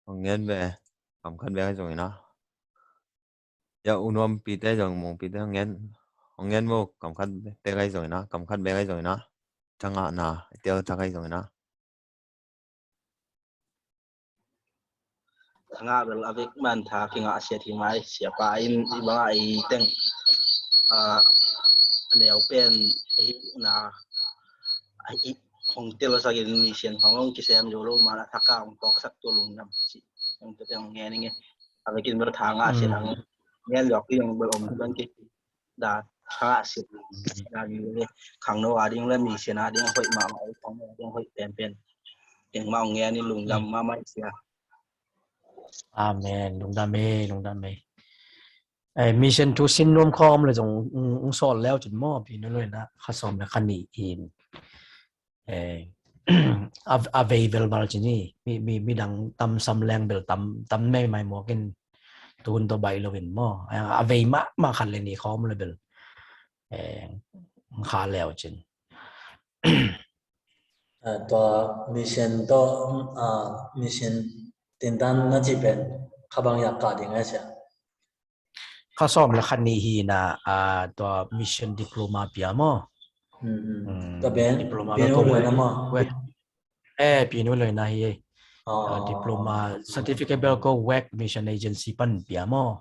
Hong ngen ve, kam khat bek ahi zongin a. Ya, U Nuam pite zong, Mung pite hong ngen, hong ngen maw, kam khat bek ahi zongin a, kam khat bek ahi zongin a. Thangahna, i tel thak ahi zongin a. Thangah bel a vek man tha kingah sia thei mai, siapa in i bangah i teng, ah, a neu pen hi na, a hi hong tel sakin mission hong hong kisem zo lo, man a thaka hong tawksak tua lungdam ci. Hong tel hong ngen i nge. A vekin bel thangah sia thang ngen lo ki hong bel om tuan ki. Da, ha, si, da, ni, khangno a ding le mission a ding hoih mahmah, khangno a ding hoih penpen. Keng mah hong ngen i lungdam mahmah sia. Amen. Lungdam e, lungdam e. Eh, mission thu sin nuam khawm le zong, mm, mm, sawl leu cin maw, pi nu loi na, kha sawm le kha nih in. Eh, a, a vei vel val cin hi, mi, mi, midang tam sam leng bel tam, tam mai mai mawk in, tuhun tawh baih lo in maw. A, a vei mahmah khat le nih khawm le bel, eh, kha leu cin. Ah, tua mission tawh, ah, mission tintan na cih pen kha bang yak kah ding a sia. Kha sawm le kha nih hi na, ah, tua mission diploma pia maw. Hmm, hmm. Mm, tua pen, diploma pen pen ko hong wek, na maw. Wek. Eh, pi nu loi na hi. Oh. Ah, diploma, certificate bel ko wek mission agency pan pia maw.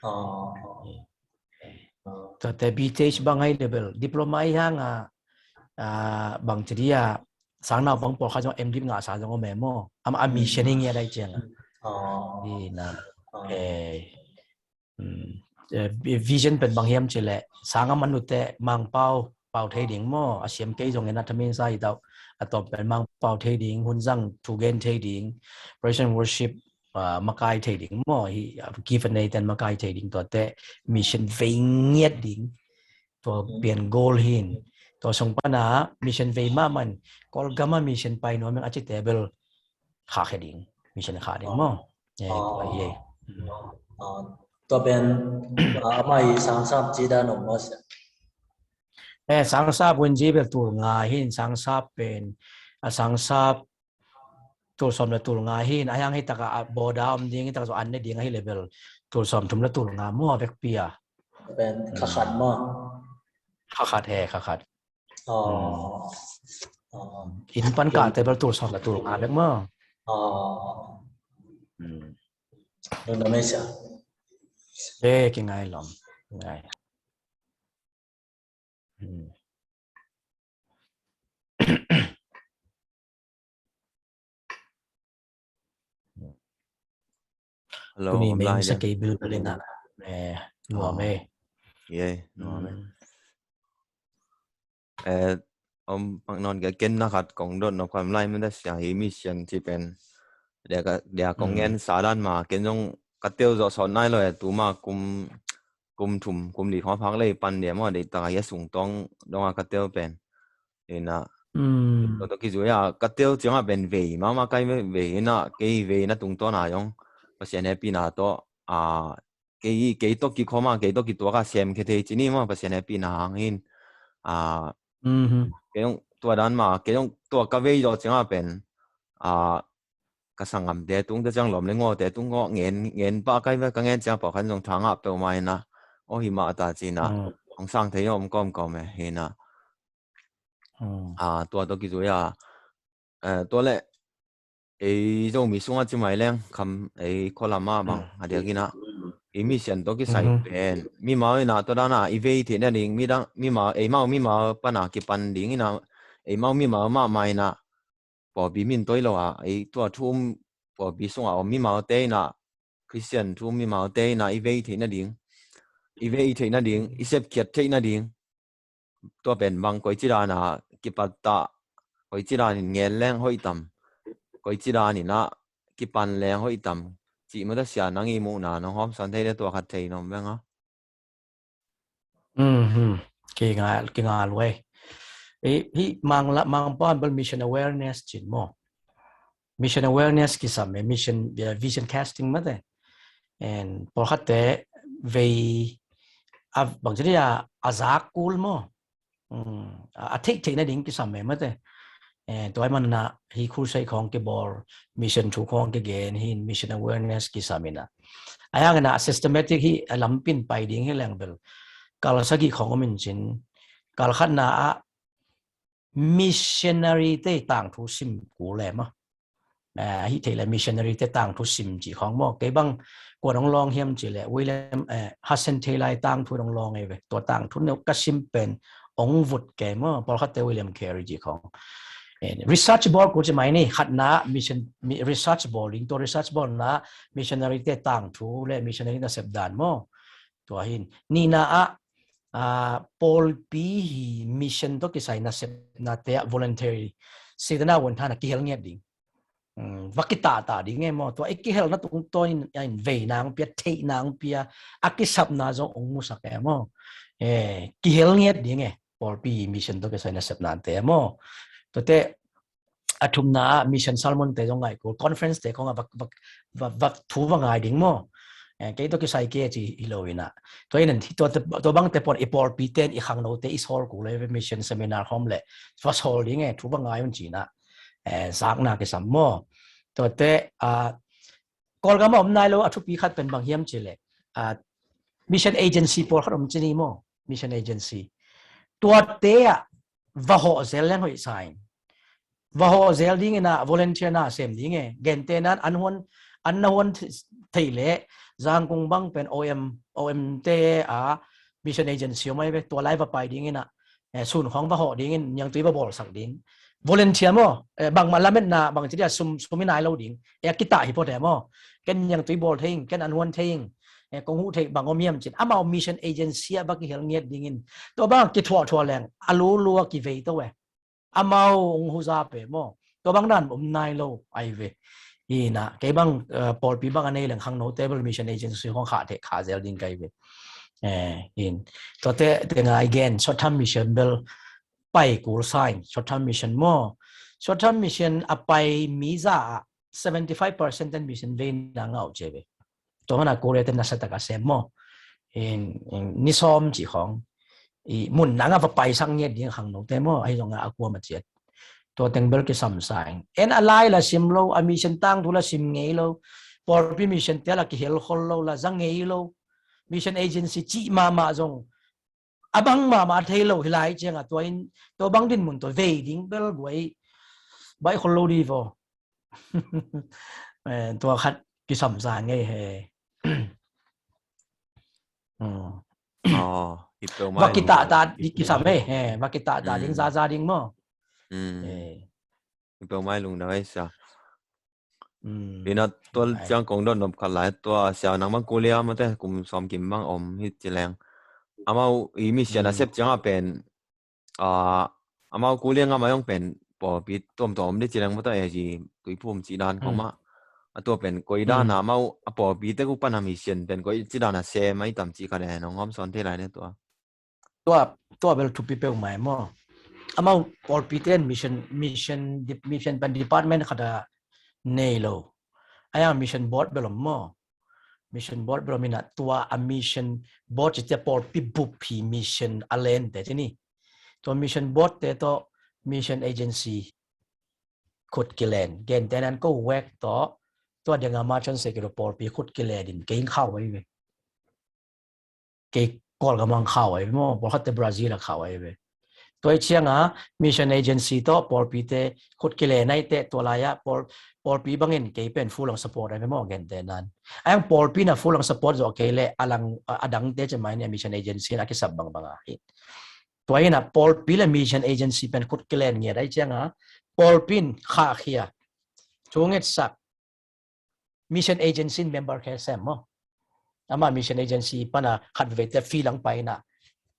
Oh. Tua te B T H bang ahi le bel diploma ahi hang a, ah, bang ci dia, sang nau bang pawlkhat zong M.Div ngah sa zong om e maw. Ama, a mission hi ngiat ahi ciang a. Oh. Hi na. Oh. Eh. Mm. Eh, vi-, vision pen bang hiam ci le, sang a man ute Mangpau pau thei ding maw, a siam kei zongin a thamin sa hi tau, a tawm pen Mangpau thei ding, hun zang thu gen thei ding, praise and worship, ah, makai thei ding maw, hi, ah, gift a nei ten makai thei ding, tuate mission vei ngiat ding, tua pian goal hin, tua sung pana mission vei mahmah in, Kawlgam a mission pai nuam in a cite bel kha khe ding, mission kha ding maw. Eh, tua hi e. Oh. Tua pen, ah, amah i sangsap ci dan om maw sia. Eh, sangsap un ci bel tul nga hin, sangsap pen, a sangsap tul sawm le tul nga hin, a hiang hi taka a bawda om ding, hi taka zo an ne ding ahi le bel tul sawm thum le tul nga maw a vekpi a. Pen kha khat maw. Kha khat he, kha khat. Oh. Oh. In pan ka te bel tul sawm le tul nga bek maw. Oh. Hmm. Nung na mesa. Eh, kingai lom. Kingai. Hmm. Hello, tuni om lai meng sa dia. Kei bilbel ina. Eh, nuam e. Ye, nuam e. Hmm. Eh, om pak non ke ken na khat kong dot no kam lai meng da sia hi mission ci pen. Dia ka, dia kong ngen sa dan ma, ken zong ka teu zo sawt nai lo e, tuma kum, kum thum, kum li khong phak lei pan dia maw, dei taka hi a sung tawng donga ka teu pen. Ina. Mm. Tua tawh kizui a, ka teu cianga pen vei mahmah kai vei ina, kei vei na tungtawn a zong Pasian hehpihna tawh, a, kei, kei tawh kikhawm a, kei tawh kituak a sem khe thei ci ni maw, Pasian hehpihna hang hin. A, kei zong tua dan ma, kei zong tua ka vei zaw cianga pen, a, ka sanggamte tung te ciang lawm le ngawte tung ngawh ngen, ngen pah kai ve, ka ngen ciang pawlkhat zong thangah peuhmah ina, aw hi mah ta ci ina, hong sang thei om kawmkawm e, hi ina. Hmm. A, tua tawh kizui a, eh, tua le ei Zomi sungah ci mai leng kham ei khualam ah bang a diak ina, ei mission tawh kisai pen mimau ina tua dana i vei theih nading, midang mimau, eimau mimau pana kipan ding ina, eimau mimau mahmah ina, pawlpi min toi lo a, ei tua thu um, pawlpi sungah om mimaute ina, Khristian thu um mimaute ina i vei theih nading, i vei theih nading, i sepkhiat theih nading, tua pen bang koici dana kipattah, koici danin ngen leng hoih tam, koici danin a kipan leng hoih tam, cih mata sia nang i muhna nong hawmsan thei le tua khat thei nom veng a. Mhm. Kingal, kingal wei. Hih, hih Mangla, Mangpau bel mission awareness cin maw. Mission awareness kisam e, mission, eh, vision casting mate. And pawlkhatte vei, a, bangci dia, a zak kul maw. Mm, a, a theih theih nading kisam e mate. Eh, tua ahih manin ah hih crusade khawng kibawl, mission thu khawng kigen, hih mission awareness kisam in ah. Ahi hangin ah systematic hih a lampin pai ding hi leng bel kal sagih khawng om in cin, kal khatna ah missionary te tangthu sim kul leh maw. Eh, hih thei leh missionary te tangthu sim cih khawng maw. Kei bang kuan hong lawng hiam cih leh William, eh, Hudson Taylor tangthu hong lawng ei ve. Tua tangthu neu ka sim pen hong vut kei maw. Pawlkhatte William Carey cih khawng. Eh, research bawl kul ci mai ni, khatna mission, mi-, research bawl ding, tua research bawlna missionary te tangthu leh missionary nasep dan maw. Tua hi in. Nihna ah, ah, pawlpi hi mission tawh kisai nasepnate ah voluntary, Satan a vuanthan a kihel ngiat ding. Hmm, va kitahtah ding e maw. Tua i kihelna tungtawn in, in veina hong pia, theihna hong pia, a kisapna zong hong musak e maw. Eh, kihel ngiat ding e, pawlpi mission tawh kisai nasepnate maw. Tuate, a thumna ah mission sermon te zong ngai kul, conference te khawng ah va, va, va, va thu va ngai ding maw. Eh, kei tawh kisai kei ci hi lo in ah. Tua in ah, tua te, tua bangte pawn i pawlpi ten i khangnote i sawl kul leh mission seminar khawng leh va sawl ding e, thu va ngai un ci in ah. Eh, zakna kisam maw. Tuate, ah, Kawlgam ah om nai lo a thupi khat pen bang hiam cih leh, ah, mission agency pawlkhat om ci ni maw, mission agency. Tuate ah va hawh zel leng hoih sa in. Va hawh zel ding in ah volunteer na sem ding e. Gentehna in an huan, an na huan thei leh Zangkong bang pen O M, O M te a mission agency om ai ve, tua lai va pai ding in ah, eh, sun khawng va hawh ding in, niangtui va bawlsak ding. Volunteer maw, eh, bangmah lametna, bangci dia sum, sum i nai lo ding. Eh, a kitah hi phot e maw. Ken niangtui bawl thei ing, ken an huan thei ing. Eh, kong huh thei bang om hiam cin. Amau mission agency ah va kihel ngiat ding in. Tua bang kithuahthuah leng, a lulua kivei to e. Amau hong huza pe maw. Tua bang dan om nai lo ai ve. Hi in ah, kei bang, eh, pawlpi bang a nei leng khangno table mission agency khawng khah thei khah zel ding kai ve. Eh, hi in. Tuate, te ngai gen, short term mission bel pai kul sa in, short term mission maw. Short term mission a pai mi za ah seventy five percent ten mission veina ngah uh ci ve. Tua mana Korea te nasatak a sem maw. In, in, ni sawm ci khawng. I mun nang a va paisak ngiat ding khangnote maw. Ahi zong a kuama ciat. Tua teng bel kisam sa in. En a lai la sim lo, a mission tangthu la sim ngei lo. Pawlpi mission te la kihel khol lo, la za ngei lo. Mission agency cih mahmah zong a bang mahmah thei lo hi lai ciang a tua in, tua bang dinmun tua vei ding bel guai baih khol lo di vaw. Eh, tua khat kisam sa ngei he. Hmm. Oh, i peuhmah va kitahta ding kisam e, he, va kitahta ding, hmm, zaza ding maw. Hmm. Eh. I peuhmah lungdam ei sa. Hmm. Ina tua ciang kong dot nop khat lai tua sia nang bang kulia mate kum sawm kim bang om hi ci leng. Amau i mission a sep ciang a pen, ah, amau kulia ngam a zong pen pawlpi tuamtuam om di ci leng mate, eh, ci Tuiphum ci dan khawng mah. A tua pen koi dan a amau a pawlpi te ku pan a mission pen koi ci dan a sem a i tam ci khat e nong hawm sawn thei lai ne tua. Tua, tua bel thupi peuhmah e maw. Amau pawlpi ten mission, mission, mission pan department khat a nei lo. Ahi hang mission board bel om maw. Mission board bel om in a tua a mission board ci tia pawlpi bup hi mission a len te ci ni. Tua mission board te tawh mission agency khut kilen. Gentehna in ko wek tawh tua ding a ma chon se kilo pawlpi khut kilen in kei khau ai ve. Kei Kawlgam ah khau ai ve maw, pawlkhatte Brazil ah khau ai ve. Tua i ciang a mission agency tawh pawlpite khut kile nai teh tua lai ah pawl, pawlpi bangin kei pen full on support ai ve maw, gentehna in. Ahi hang pawlpi na full on support zawh kei leh a lang, a, a dangte ci mai ni a mission agency na kisap bangbang a hi. Tua hi na pawlpi le mission agency pen khut kile ngiat ai ciang a pawlpi in khahkhia, thungetsak, mission agency in member khe sem maw. Ama mission agency pana khat veve te field ang pai na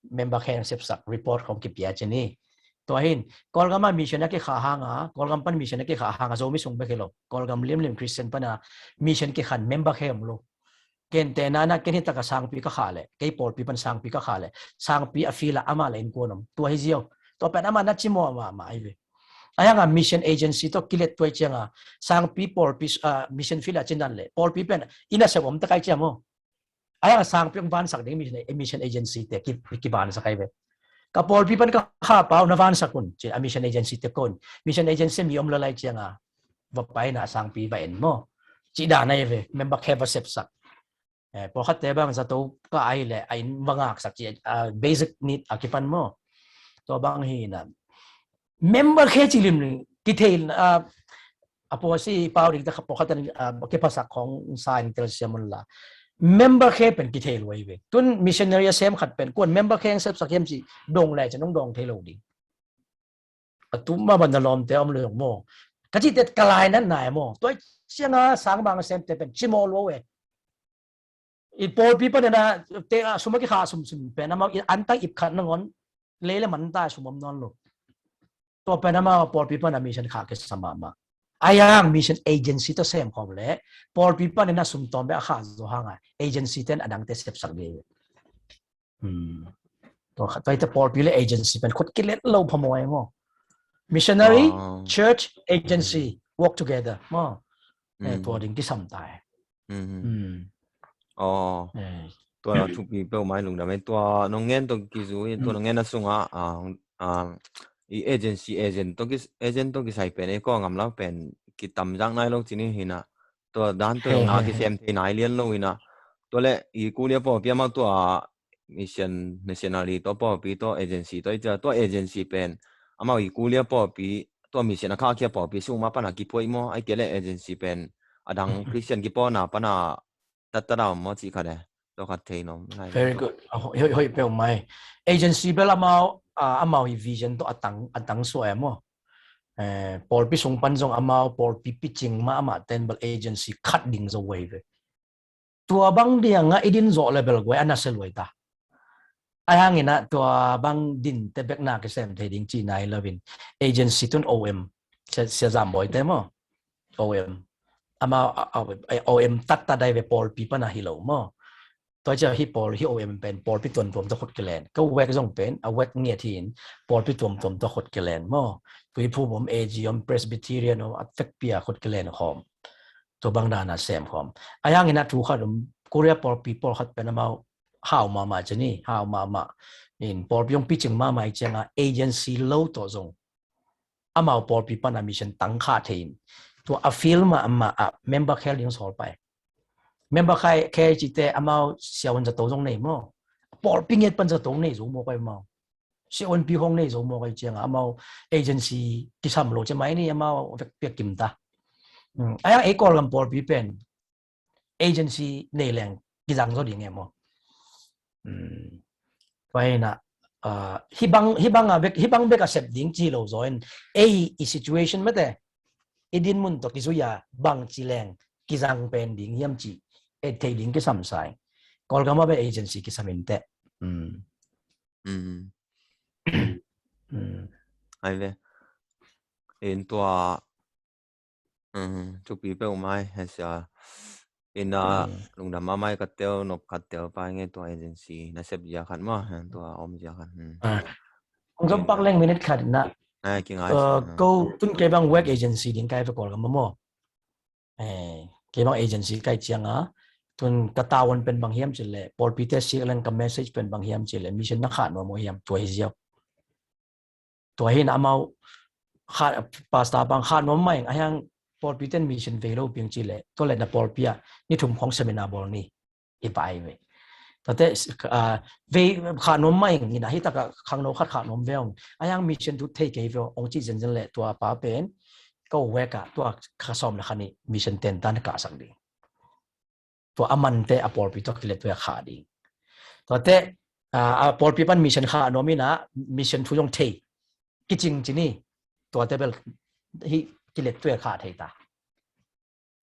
member khe ang sepsak report khong kipia ci ni. Tua hin Kawlgam a mission a kikha hang a, Kawlgam pan mission a kikha hang a, Zomi sung bek hi lo, Kawlgam limlim Christian pana mission kikhan member khe om lo. Gentehna in ken hi tak a sangpi ka khah leh, kei pawlpi pan sangpi ka khah leh, sangpi a field ah amah le innkuan om. Tua hi ziau. Tua pen amah na cimawh mahmah ahi ve. Ahi hang a mission agency tawh kilet tuai ciang a, sangpi pawlpi, ah, mission field ah cinan leh pawlpi pen i nasep om tak ai ciam aw. Ahi hang a sangpi hong vansak ding mission, mission agency te ki, kivansak ahi ve. Ka pawlpi pan ka kha pau na vansak un, ci a mission agency te kon. Mission agency mi om lalai cianga va paina a sangpi va en maw, ci dan ai ve, member khe va sepsak. Eh, pawlkhatte bang zato ka ai le a in va ngaksak ci a basic need a kipan maw. Tua bang hi na member khe ci lim kithei a, a pawsi pau ding ta kha pawlkhat an a kiphasak khong sa in tel siam un la. Member khe pen kithei luai ve. Tun missionary a sem khat pen kuan member khe ang sepsak hiam ci dong lai ci nong dong thei lo ding. A tum ma ban na lawmte om lo maw. Ka cite ka lai nan nai maw. Tua cianga sang bang a semte pen ci maw lo e. I pawlpi pan ena te a sum a kikha sum sum pen amau i antang ip khat nangon lei le man ta sum om nawn lo. Tua pen amau pawlpi pan a mission kha kisa mahmah. Ayang mission agency to sem khom le pawlpi pan ena sum tawm be a kha zo hanga agency ten adang te sepsak ve. Hmm. Tua khat tua ita pawlpi le agency pen khut kilet lo phamawh ai maw. Missionary, church, agency work together maw. Eh, tua ding kisam tai. Hmm. Aw. Eh. Tua thupi peuh mai lungdam e. Tua nong ngen tawh kizui, tua nong ngen a sungah, ah, ah, i agency agent tawh kis-, agent tawh kisai pen e ko ngam lau pen kitam zak nai lo cini hina. Tua dan tua na kisem thei nai lian lo hina. Tua le i kulia pawlpi amau tua mission, missionary tua pawlpi tua agency tua i cia tua agency pen amau i kulia pawlpi tua mission a khakhia pawlpi sung ma pana kiphuai maw, ai kia le agency pen adang Christian kipawlna pana tattata om maw cih khat e. Tua khat thei nom lai. Very good. Hoih, hoih peuh mai. Agency bel amau, ah, amau hi vision tua atang, atang suai maw. Eh, pawlpi sung pan zong amau pawlpi picing ma amah ten bel agency khat ding zo wei ve. Tua bang dianga i din zawh le bel guai ana se luai ta. Ai hangina tua bang din te bekna kisem thei ding ci nai lovin agency tun O M sia, sia zam boi te maw. O M. Ama, a, a, O M tatta dai ve pawlpi pana hi lo maw. Tua cia hi pawl hi O M pen pawlpi tuamtuam tua khut kilen. Ka wek zong pen a wek ngiat hin pawlpi tuamtuam tua khut kilen maw. Tuiphum om, A G om, Presbyterian om, a vekpia khut kilen khawm. Tua bang dana sem khawm. Ai hangina thu khat om Korea pawlpi pawlkhat pen amau hau mama cini, hau mama. In pawlpi ong picing mama i cianga agency lo tawh zong amau pawlpi pana mission tang kha thei in. Tua a field ma ama a member khel ding sawl pai. Member khai khel cite amau siawan zato zong nei maw. Pawlpi nget pan zato nei zo maw kai amau. Siawan pi hong nei zo maw kai cianga amau agency kisam lo cia mai ni amau vek piak kim ta. Hmm. Ai hang ei Kawlgam pawlpi pen agency nei leng kizang zaw ding e maw. Hmm. Tua hina, ah, hibang, hibang a bek, hibang bek a sep ding ci lo zaw in, ei i situation mate, i din mun tawh kizui a bang ci leng kizang pen ding hiam ci, et thei ding kisam sai. Kawlgam a bek agency kisam in teh. Hmm. Hmm. Hmm. Ai ve. In tua thupi peuh mai, he sia. Ina lungdam a mai ka tel, nop ka tel pai nge tua agency na sep zia khat maw, he tua om zia khat. Kong zom pak leng minute khat na. Ai, kingai. Ko tun kei bang work agency ding kai ve Kawlgam maw. Eh, kei bang agency kai cianga. Tun ka tawan pen bang hiam cile, pawlpi te sik leng ka message pen bang hiam cile, mission na khat maw maw hiam tua hi ziau. Tua hin amau kha, pastor pang kha nuam mai ing, a hiang pawlpi ten mission vei lo piang ci le, tua le na pawlpi ah ni thum khong seminar bawl ni, i pai ve. Tate, ah, vei kha nuam mai ing, ina hi taka khangno khat kha nuam ve ong, a hiang mission tu thei kei ve ong ci zenzen le tua pa pen, ka wek ah, tua kha sawm le kha ni mission ten tan ka sak ding. Tua a mante a pawlpi tua kilet tua kha ding. Tuate, a, a pawlpi pan mission kha nuam ina, mission thu zong thei. Kicing cini, tuate bel hi kilet tua kha thei ta.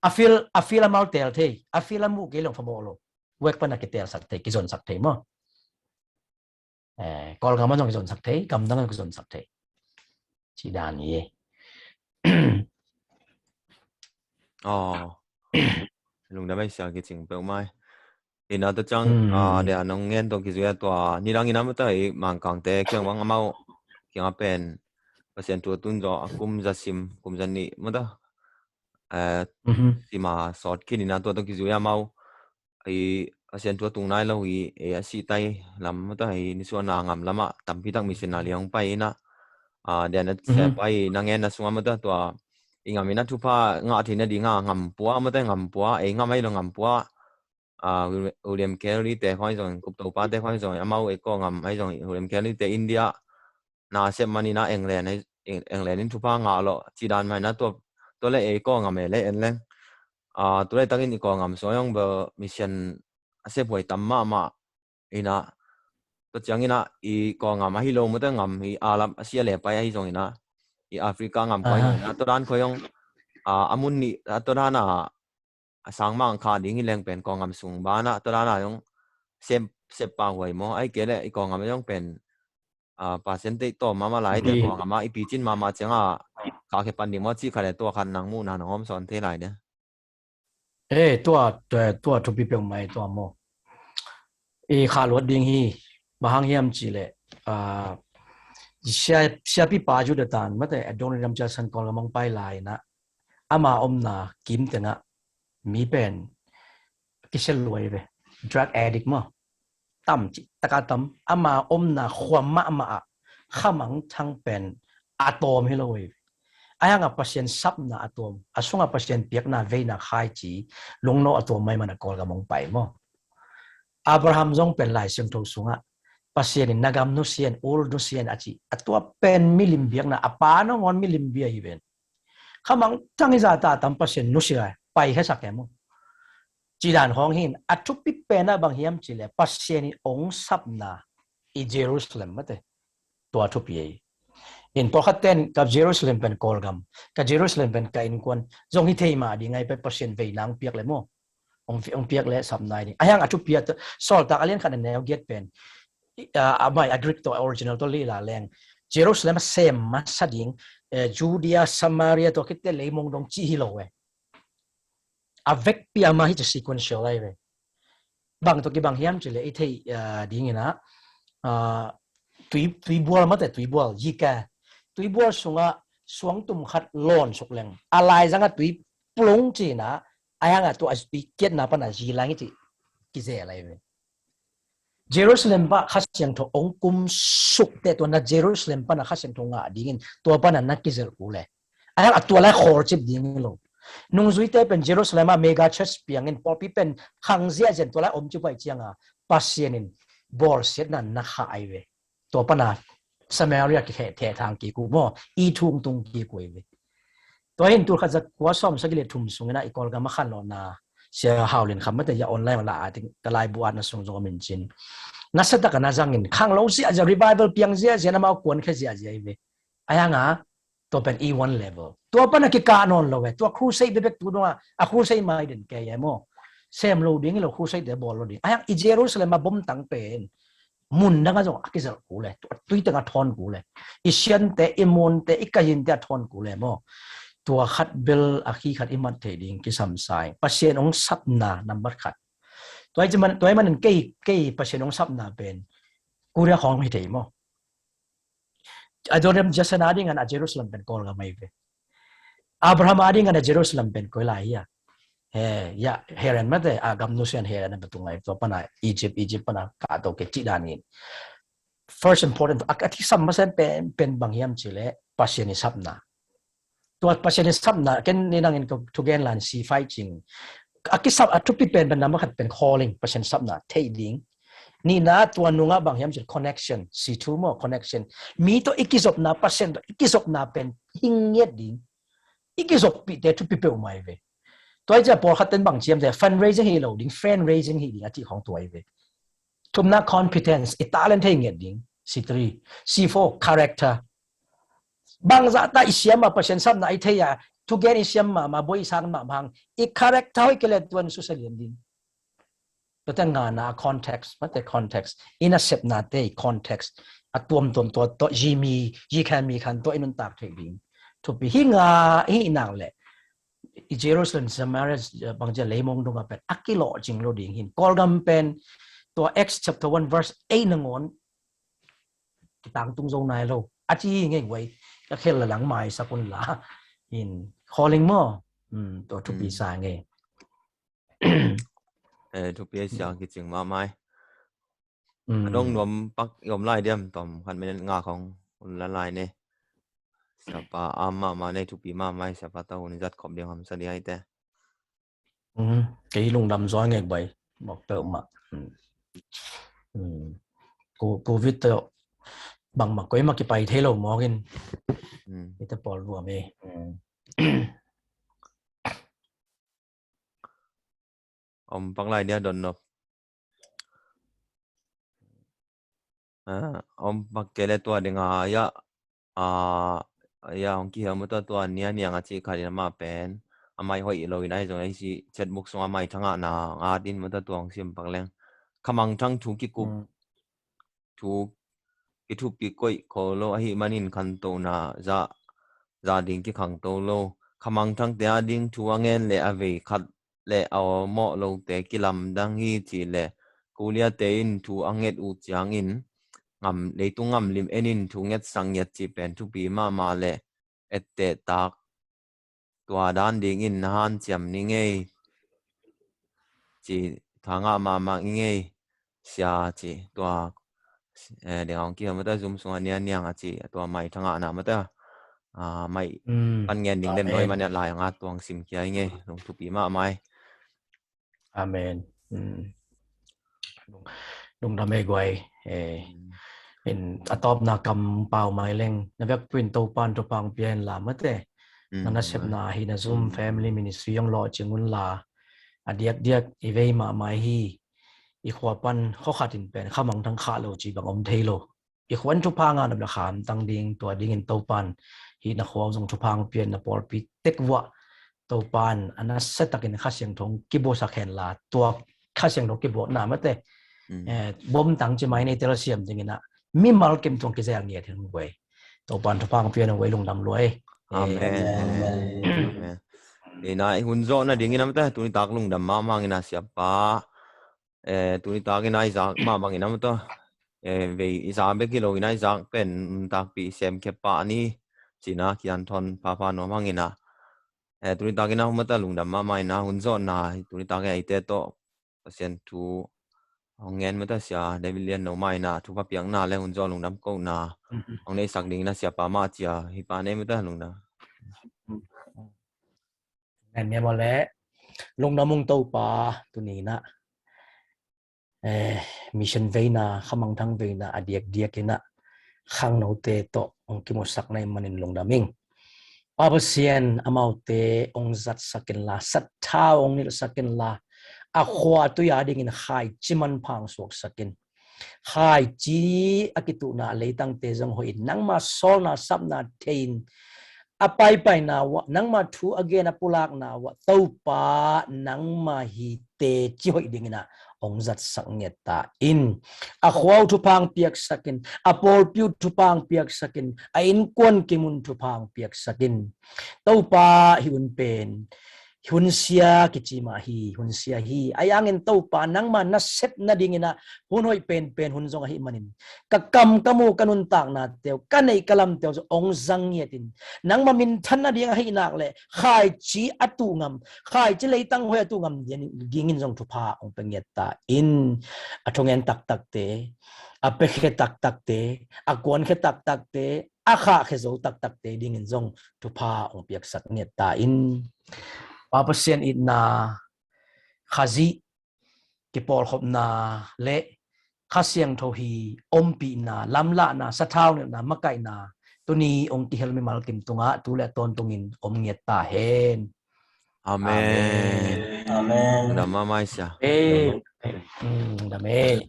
A fil, a fil a mau tel thei, a fil a mu kei long famawh lo. Wek pan a kitel sak thei, kizon sak thei maw. Eh, Kawlgam a zong kizonsak thei, gamdang a zong kizonsak thei. Ci dan hi. Aw. Lungdam ei sia kicing peuh mai. Ina ta cang, ah, dia nong ngen tong kizui a tua. Nidang ina mata i Mangkangte kiang bang amau kiang a pen. Pasian tua tun zaw a kum za sim, kum za ni mata. Eh, sima sawt khin ina tua tong kizui amau. I Pasian thu a tung nai lo hi, e, a sihtai lam mata hi, nisuahna ngam lamah tampi tak missionary hong pai inah, a, dian a se pai na ngen na sungah mata tua i ngam inah thupha ngah theihna dinga ngam pua mata ngam pua, e, ngam ahi lo ngam pua, a, William Carey te khong ahi zong, Kuktopa te khong ahi zong, amau e ko ngam ahi zong, William Carey te India na sep manina England, England in thupha ngah lo, cidan mai na tua, tua le e ko ngam e le en leng. A, tua le takin i ko ngam so yong bel mission a sep huai tam mahmah inah, tua ciang inah i ko ngam ahi lo mata ngam hi a lam a sia le pai ahi zong inah, i Africa ngam ko ahi zong inah, tua dan ko yong, a, a mun nih, a, tua dan a, a sang mang kha ding hi leng pen ko ngam sung banah tua dan a yong sep, sep pa huai maw, ai ke le i ko ngam a yong pen, a, percentage tawm mahmah lai te ko ngam a i picin mahmah ciang a kha khe pan ding maw cih kha le tua khan nang muhna nang om sawn thei lai de. E, tua, tua, tua thupi peuhmah e tua maw. I kha luat ding hi, bang hang hiam cih leh, a, sia, siapipa Judah tan mate, Adoniram Judson Kawlgam hong pai lai inah, ama omna kim tengah mi pen kisia luai ve, drug addict maw. Tam cih taka tam, ama omna khua mahmah ah khamangthang pen a tawm hi lo hi. A hiangah Pasian sapna a tawm, a sungah Pasian piakna veina khaici, lungnop a tawm mai man a Kawlgam hong pai maw. Abraham zong pen Lai Siangtho sungah Pasian in na gam nusia in, ul nusia in a ci. A tua pen milim biakna, a pa nangawn milim bia hi ven. Khamangthang hi zah ta tam Pasian nusia, pai khasak e maw. Cidan hong hin, a thupi penah bang hiam cih leh Pasian in hong sapna i Jerusalem mate. Tua thupi ei. In pawlkhat ten ka Jerusalem pen Kawlgam, ka Jerusalem pen ka innkuan zong hi thei mah ding ai pen Pasian veina hong piak le maw. Hong, hong piak le sapna hi ding. A hiang a thupi a, Sawltak a lian khat a neu giat pen, a, a mai a Greek tawh original tawh lila leng Jerusalem a sem masa ding, e, Judea, Samaria tawh khit teh leimong dong cih hi lo e. A vekpi a mah hi ci sequential lai ve. Bang tawh kibang hiam cih leh i theih, a, ding inah, a, tui, tuibual mate, tuibual, yika. Tuibual sungah suangtum khat lawn suk leng a laizangah tui plung ci inah, a hiangah tua a tui kiatna panah zi lai hi ci kizel lai ve. Jerusalem pah Kha Siangtho hong kum suk teh tua na Jerusalem panah Kha Siangtho ngah dingin tua panah na kizelh kul e. A hiang a tua lai khawlcip ding lo. Nungzuite pen Jerusalem ah mega church piangin pawlpi pen khang ziahziah in tua lai om cip ai cianga Pasian in bawlsiatna na khah ai ve. Tua panah Samaria kikheh theh thang kik uh maw, i thung tung kik uh ai ve. Tua hin tul khat za kua sawm sagih le thum sungin ah i Kawlgam a khanlawhna Sia Hau Lian Kham mate ya online la a ting ka laibu atna sung zong a min cin. Nasatak a na zangin khang lo ziahziah, revival piang ziahziah, amau kuan khe ziahziah hi ve. A hianga tua pen i one level. Tua pana kikah nawn lo e. Tua crusade bebek tu donga a crusade mai den kei e maw. Sem lo ding hi lo, crusade te bawl lo ding. A hiang i Jerusalem a bom tang pen mun dang a zong a kizelh kul e, tua tui teng a thawn kul e. I siante, i muante, i kayinte a thawn kul e maw. Tua khat bel a khi khat i mat thei ding kisam sa ing. Pasian hong sapna nambat khat. Tua i man, tua i man kei, kei Pasian hong sapna pen Korea khawng hi thei maw. Adoniram Judson a dingin a Jerusalem pen Kawlgam ai ve. Abraham a dingin a Jerusalem pen koi lai hi a. He, ya, Haran mate, a gam nusia in Haran a patung lai, tua pana Egypt, Egypt pana ka to ke cih dan in. First important, a, a kisam masa pen, pen bang hiam cih leh Pasian i sapna. Tua Pasian i sapna, ken ni nangin ka thugen lan si fai cing. A kisap a thupi pen pen nambat khat pen calling, Pasian sapna, theih ding. Nihna tua nungah bang hiam cih connection, si thu maw connection. Mi tawh i kizopna, Pasian tawh i kizopna pen hing ngiat ding. I kizoppihte thupi peuhmah hi ve. Tua i cia pawlkhat ten bang ciamte fundraising hi lo ding, fundraising hi ding a cih khawng tua hi ve. Thumna competence, i talent thei ngiat ding. C three. C four, character. Bangzah ta i siam ma Pasian sapna i thei a, thugen i siam ma, ma boi i sang ma hang, i character hoih kei le tuan susia lian ding. Tua te ngana a context, mate context. I nasepnate i context. A tuamtuam tua, tua, zi mi, zi khan mi khan tua i nuntak thei ding. Thupi hi nga, hi nang le. I Jerusalem, Samaria, bang cia leimong dunga pen a kilawh cing lo ding hin. Kawlgam pen, tua Acts chapter one verse eight nangawn, kitangtung zo nai lo. A ci hi ngei guai, ka khel la lang maisak un la. Hin, calling maw. Hmm, tua thupi sa ngei. Eh, thupi a sia, kicing mahmah hi. A dong nuam pak i om lai diam, tom khat minit nga khong un la lai ne. Siapa a mahmah nei, thupi mahmah hi, siapa tawh hun zat khop ding hamsa ding aite. Kei lungdam zaw ngek bai. Mawk peuhmah. Covid tawh bangmah koimah kipai thei lo mawkin. Ite pawl vuam hi. Om pak lai dia don nop. Om pak kei le tua dinga ya, ya hong kihel mawta tua Nia Niang a cih khat in amah pen a mai hoih lo in ahi zong ahi si chatbook sungah mai thangahna ngat in mawta tua hong sim pak leng. Khamangthang thu kikup thu kithupi koih kho lo ahih manin khantohna za, za ding kikhangto lo. Khamangthangte a ding thu a ngen le a vei khat le a awmawh lote kilamdang hi cih le Koreate in thu a nget uh ciangin ngam, leitung ngamlim en in thu ngetsak ngiat cih pen thupi mahmah le ettehtak tua dan dingin na hanciam ni ngei ci, thangah mahmah i ngei sia ci tua. Eh, ding hong kihel mawta zum sungah Nia Niang a ci tua mai thangahna mawta, ah, mai pan ngen ding den noi mania lai a nga tuang sim kia i ngei. Lungthupi mahmah hi. Amen. Lungdam ei guai. In a tawpna kam pau mai leng na vekpuin Topan thupha hong pia hen la mate. Na nasepna hi na zum family ministry hong lawh cing un la a diakdiak i vei mahmah hi. I khua pan khuakhat in pen khamangthang khah lo ci bang om thei lo. I khua in thupha ngah nop le khamtang ding, tua dingin Topan hih na khua zong thupha hong pia in na pawlpi tek vuah Topan a nasiatakin Kha Siangtho hong kibuaksak hen la tua Kha Siangtho kibuakna mate. Eh, bomtang ci mai nei tel siam dingin ah mimal kim tuang kizel ngiat hi hong guai. Topan thupha hong pia in hong guai lungdam luai. Amen. Amen. Amen. Ina i hun zawhna dingin a mate tuni tak lungdam mahmah ina siapa. Eh, tuni takin a i zak mah bangin a mawtaw. Eh, vei i zak bek hi loin a i zak pen takpi i semkhia pah ni. Cina kian thon phapha nuam hangin a. Eh, tuni takin a hun mawtaw lungdam mahmah ina hun zawhna tuni takin a ite tawh Pasian thu hong ngen mawtaw sia David Lian no mah ina thupha piakna le hun zawh lungdam kohna hong neihsak dingin a siapa mah cia hi pa nei mawtaw lungdam. Ngen ngen maw le lungdam ung Topa tuni ina. Eh, mission veina, khamangthang veina a diakdiak ina khangnote tawh hong kimusak na i manin lungdam ing. Pa Pasian amaute hong zatsak inla, sathau hong nilhsak inla, a khua tui a dingin khaici manpha hong suaksak in. Khaici a kituhna a leitangte zong hoih in nangma sawlna sapna thei in a paipaina uah nangma thu a gen a pulakna uah Topa nangma hi teci hoih dingin a hong zatsak ngiat ta in. A khua uh thupha hong piaksak in, a pawlpi uh thupha hong piaksak in, a innkuan kim un thupha hong piaksak in. Topa hih hun pen hun sia kici mah hi, hun sia hi. A iangin Topa nangma na sep nadingin a hun hoih penpen hun zong ahih manin ka kam ka mu ka nuntaknate uh ka neih ka lamte uh zong hong zang ngiat in. Nangma minthan nading ahih nak le khaici a tuh ngam, khaici leitang hoih a tuh ngam dingin zong thupha hong pia ngiat ta in. A thungen taktakte, a piakhia taktakte, a kuankhia taktakte, a khahkhia zo taktakte dingin zong thupha hong piaksak ngiat ta in. Pa Pasian itna, Khazih kipawlkhopna le Kha Siangtho hi ompihna, lamlahna, sathau nilhna, makaihna tuni hong kihel mimal kim tungah tu le tawntungin om ngiat ta hen. Amen. Amen. Amen. Dam mahmah sia. Amen. Dam e.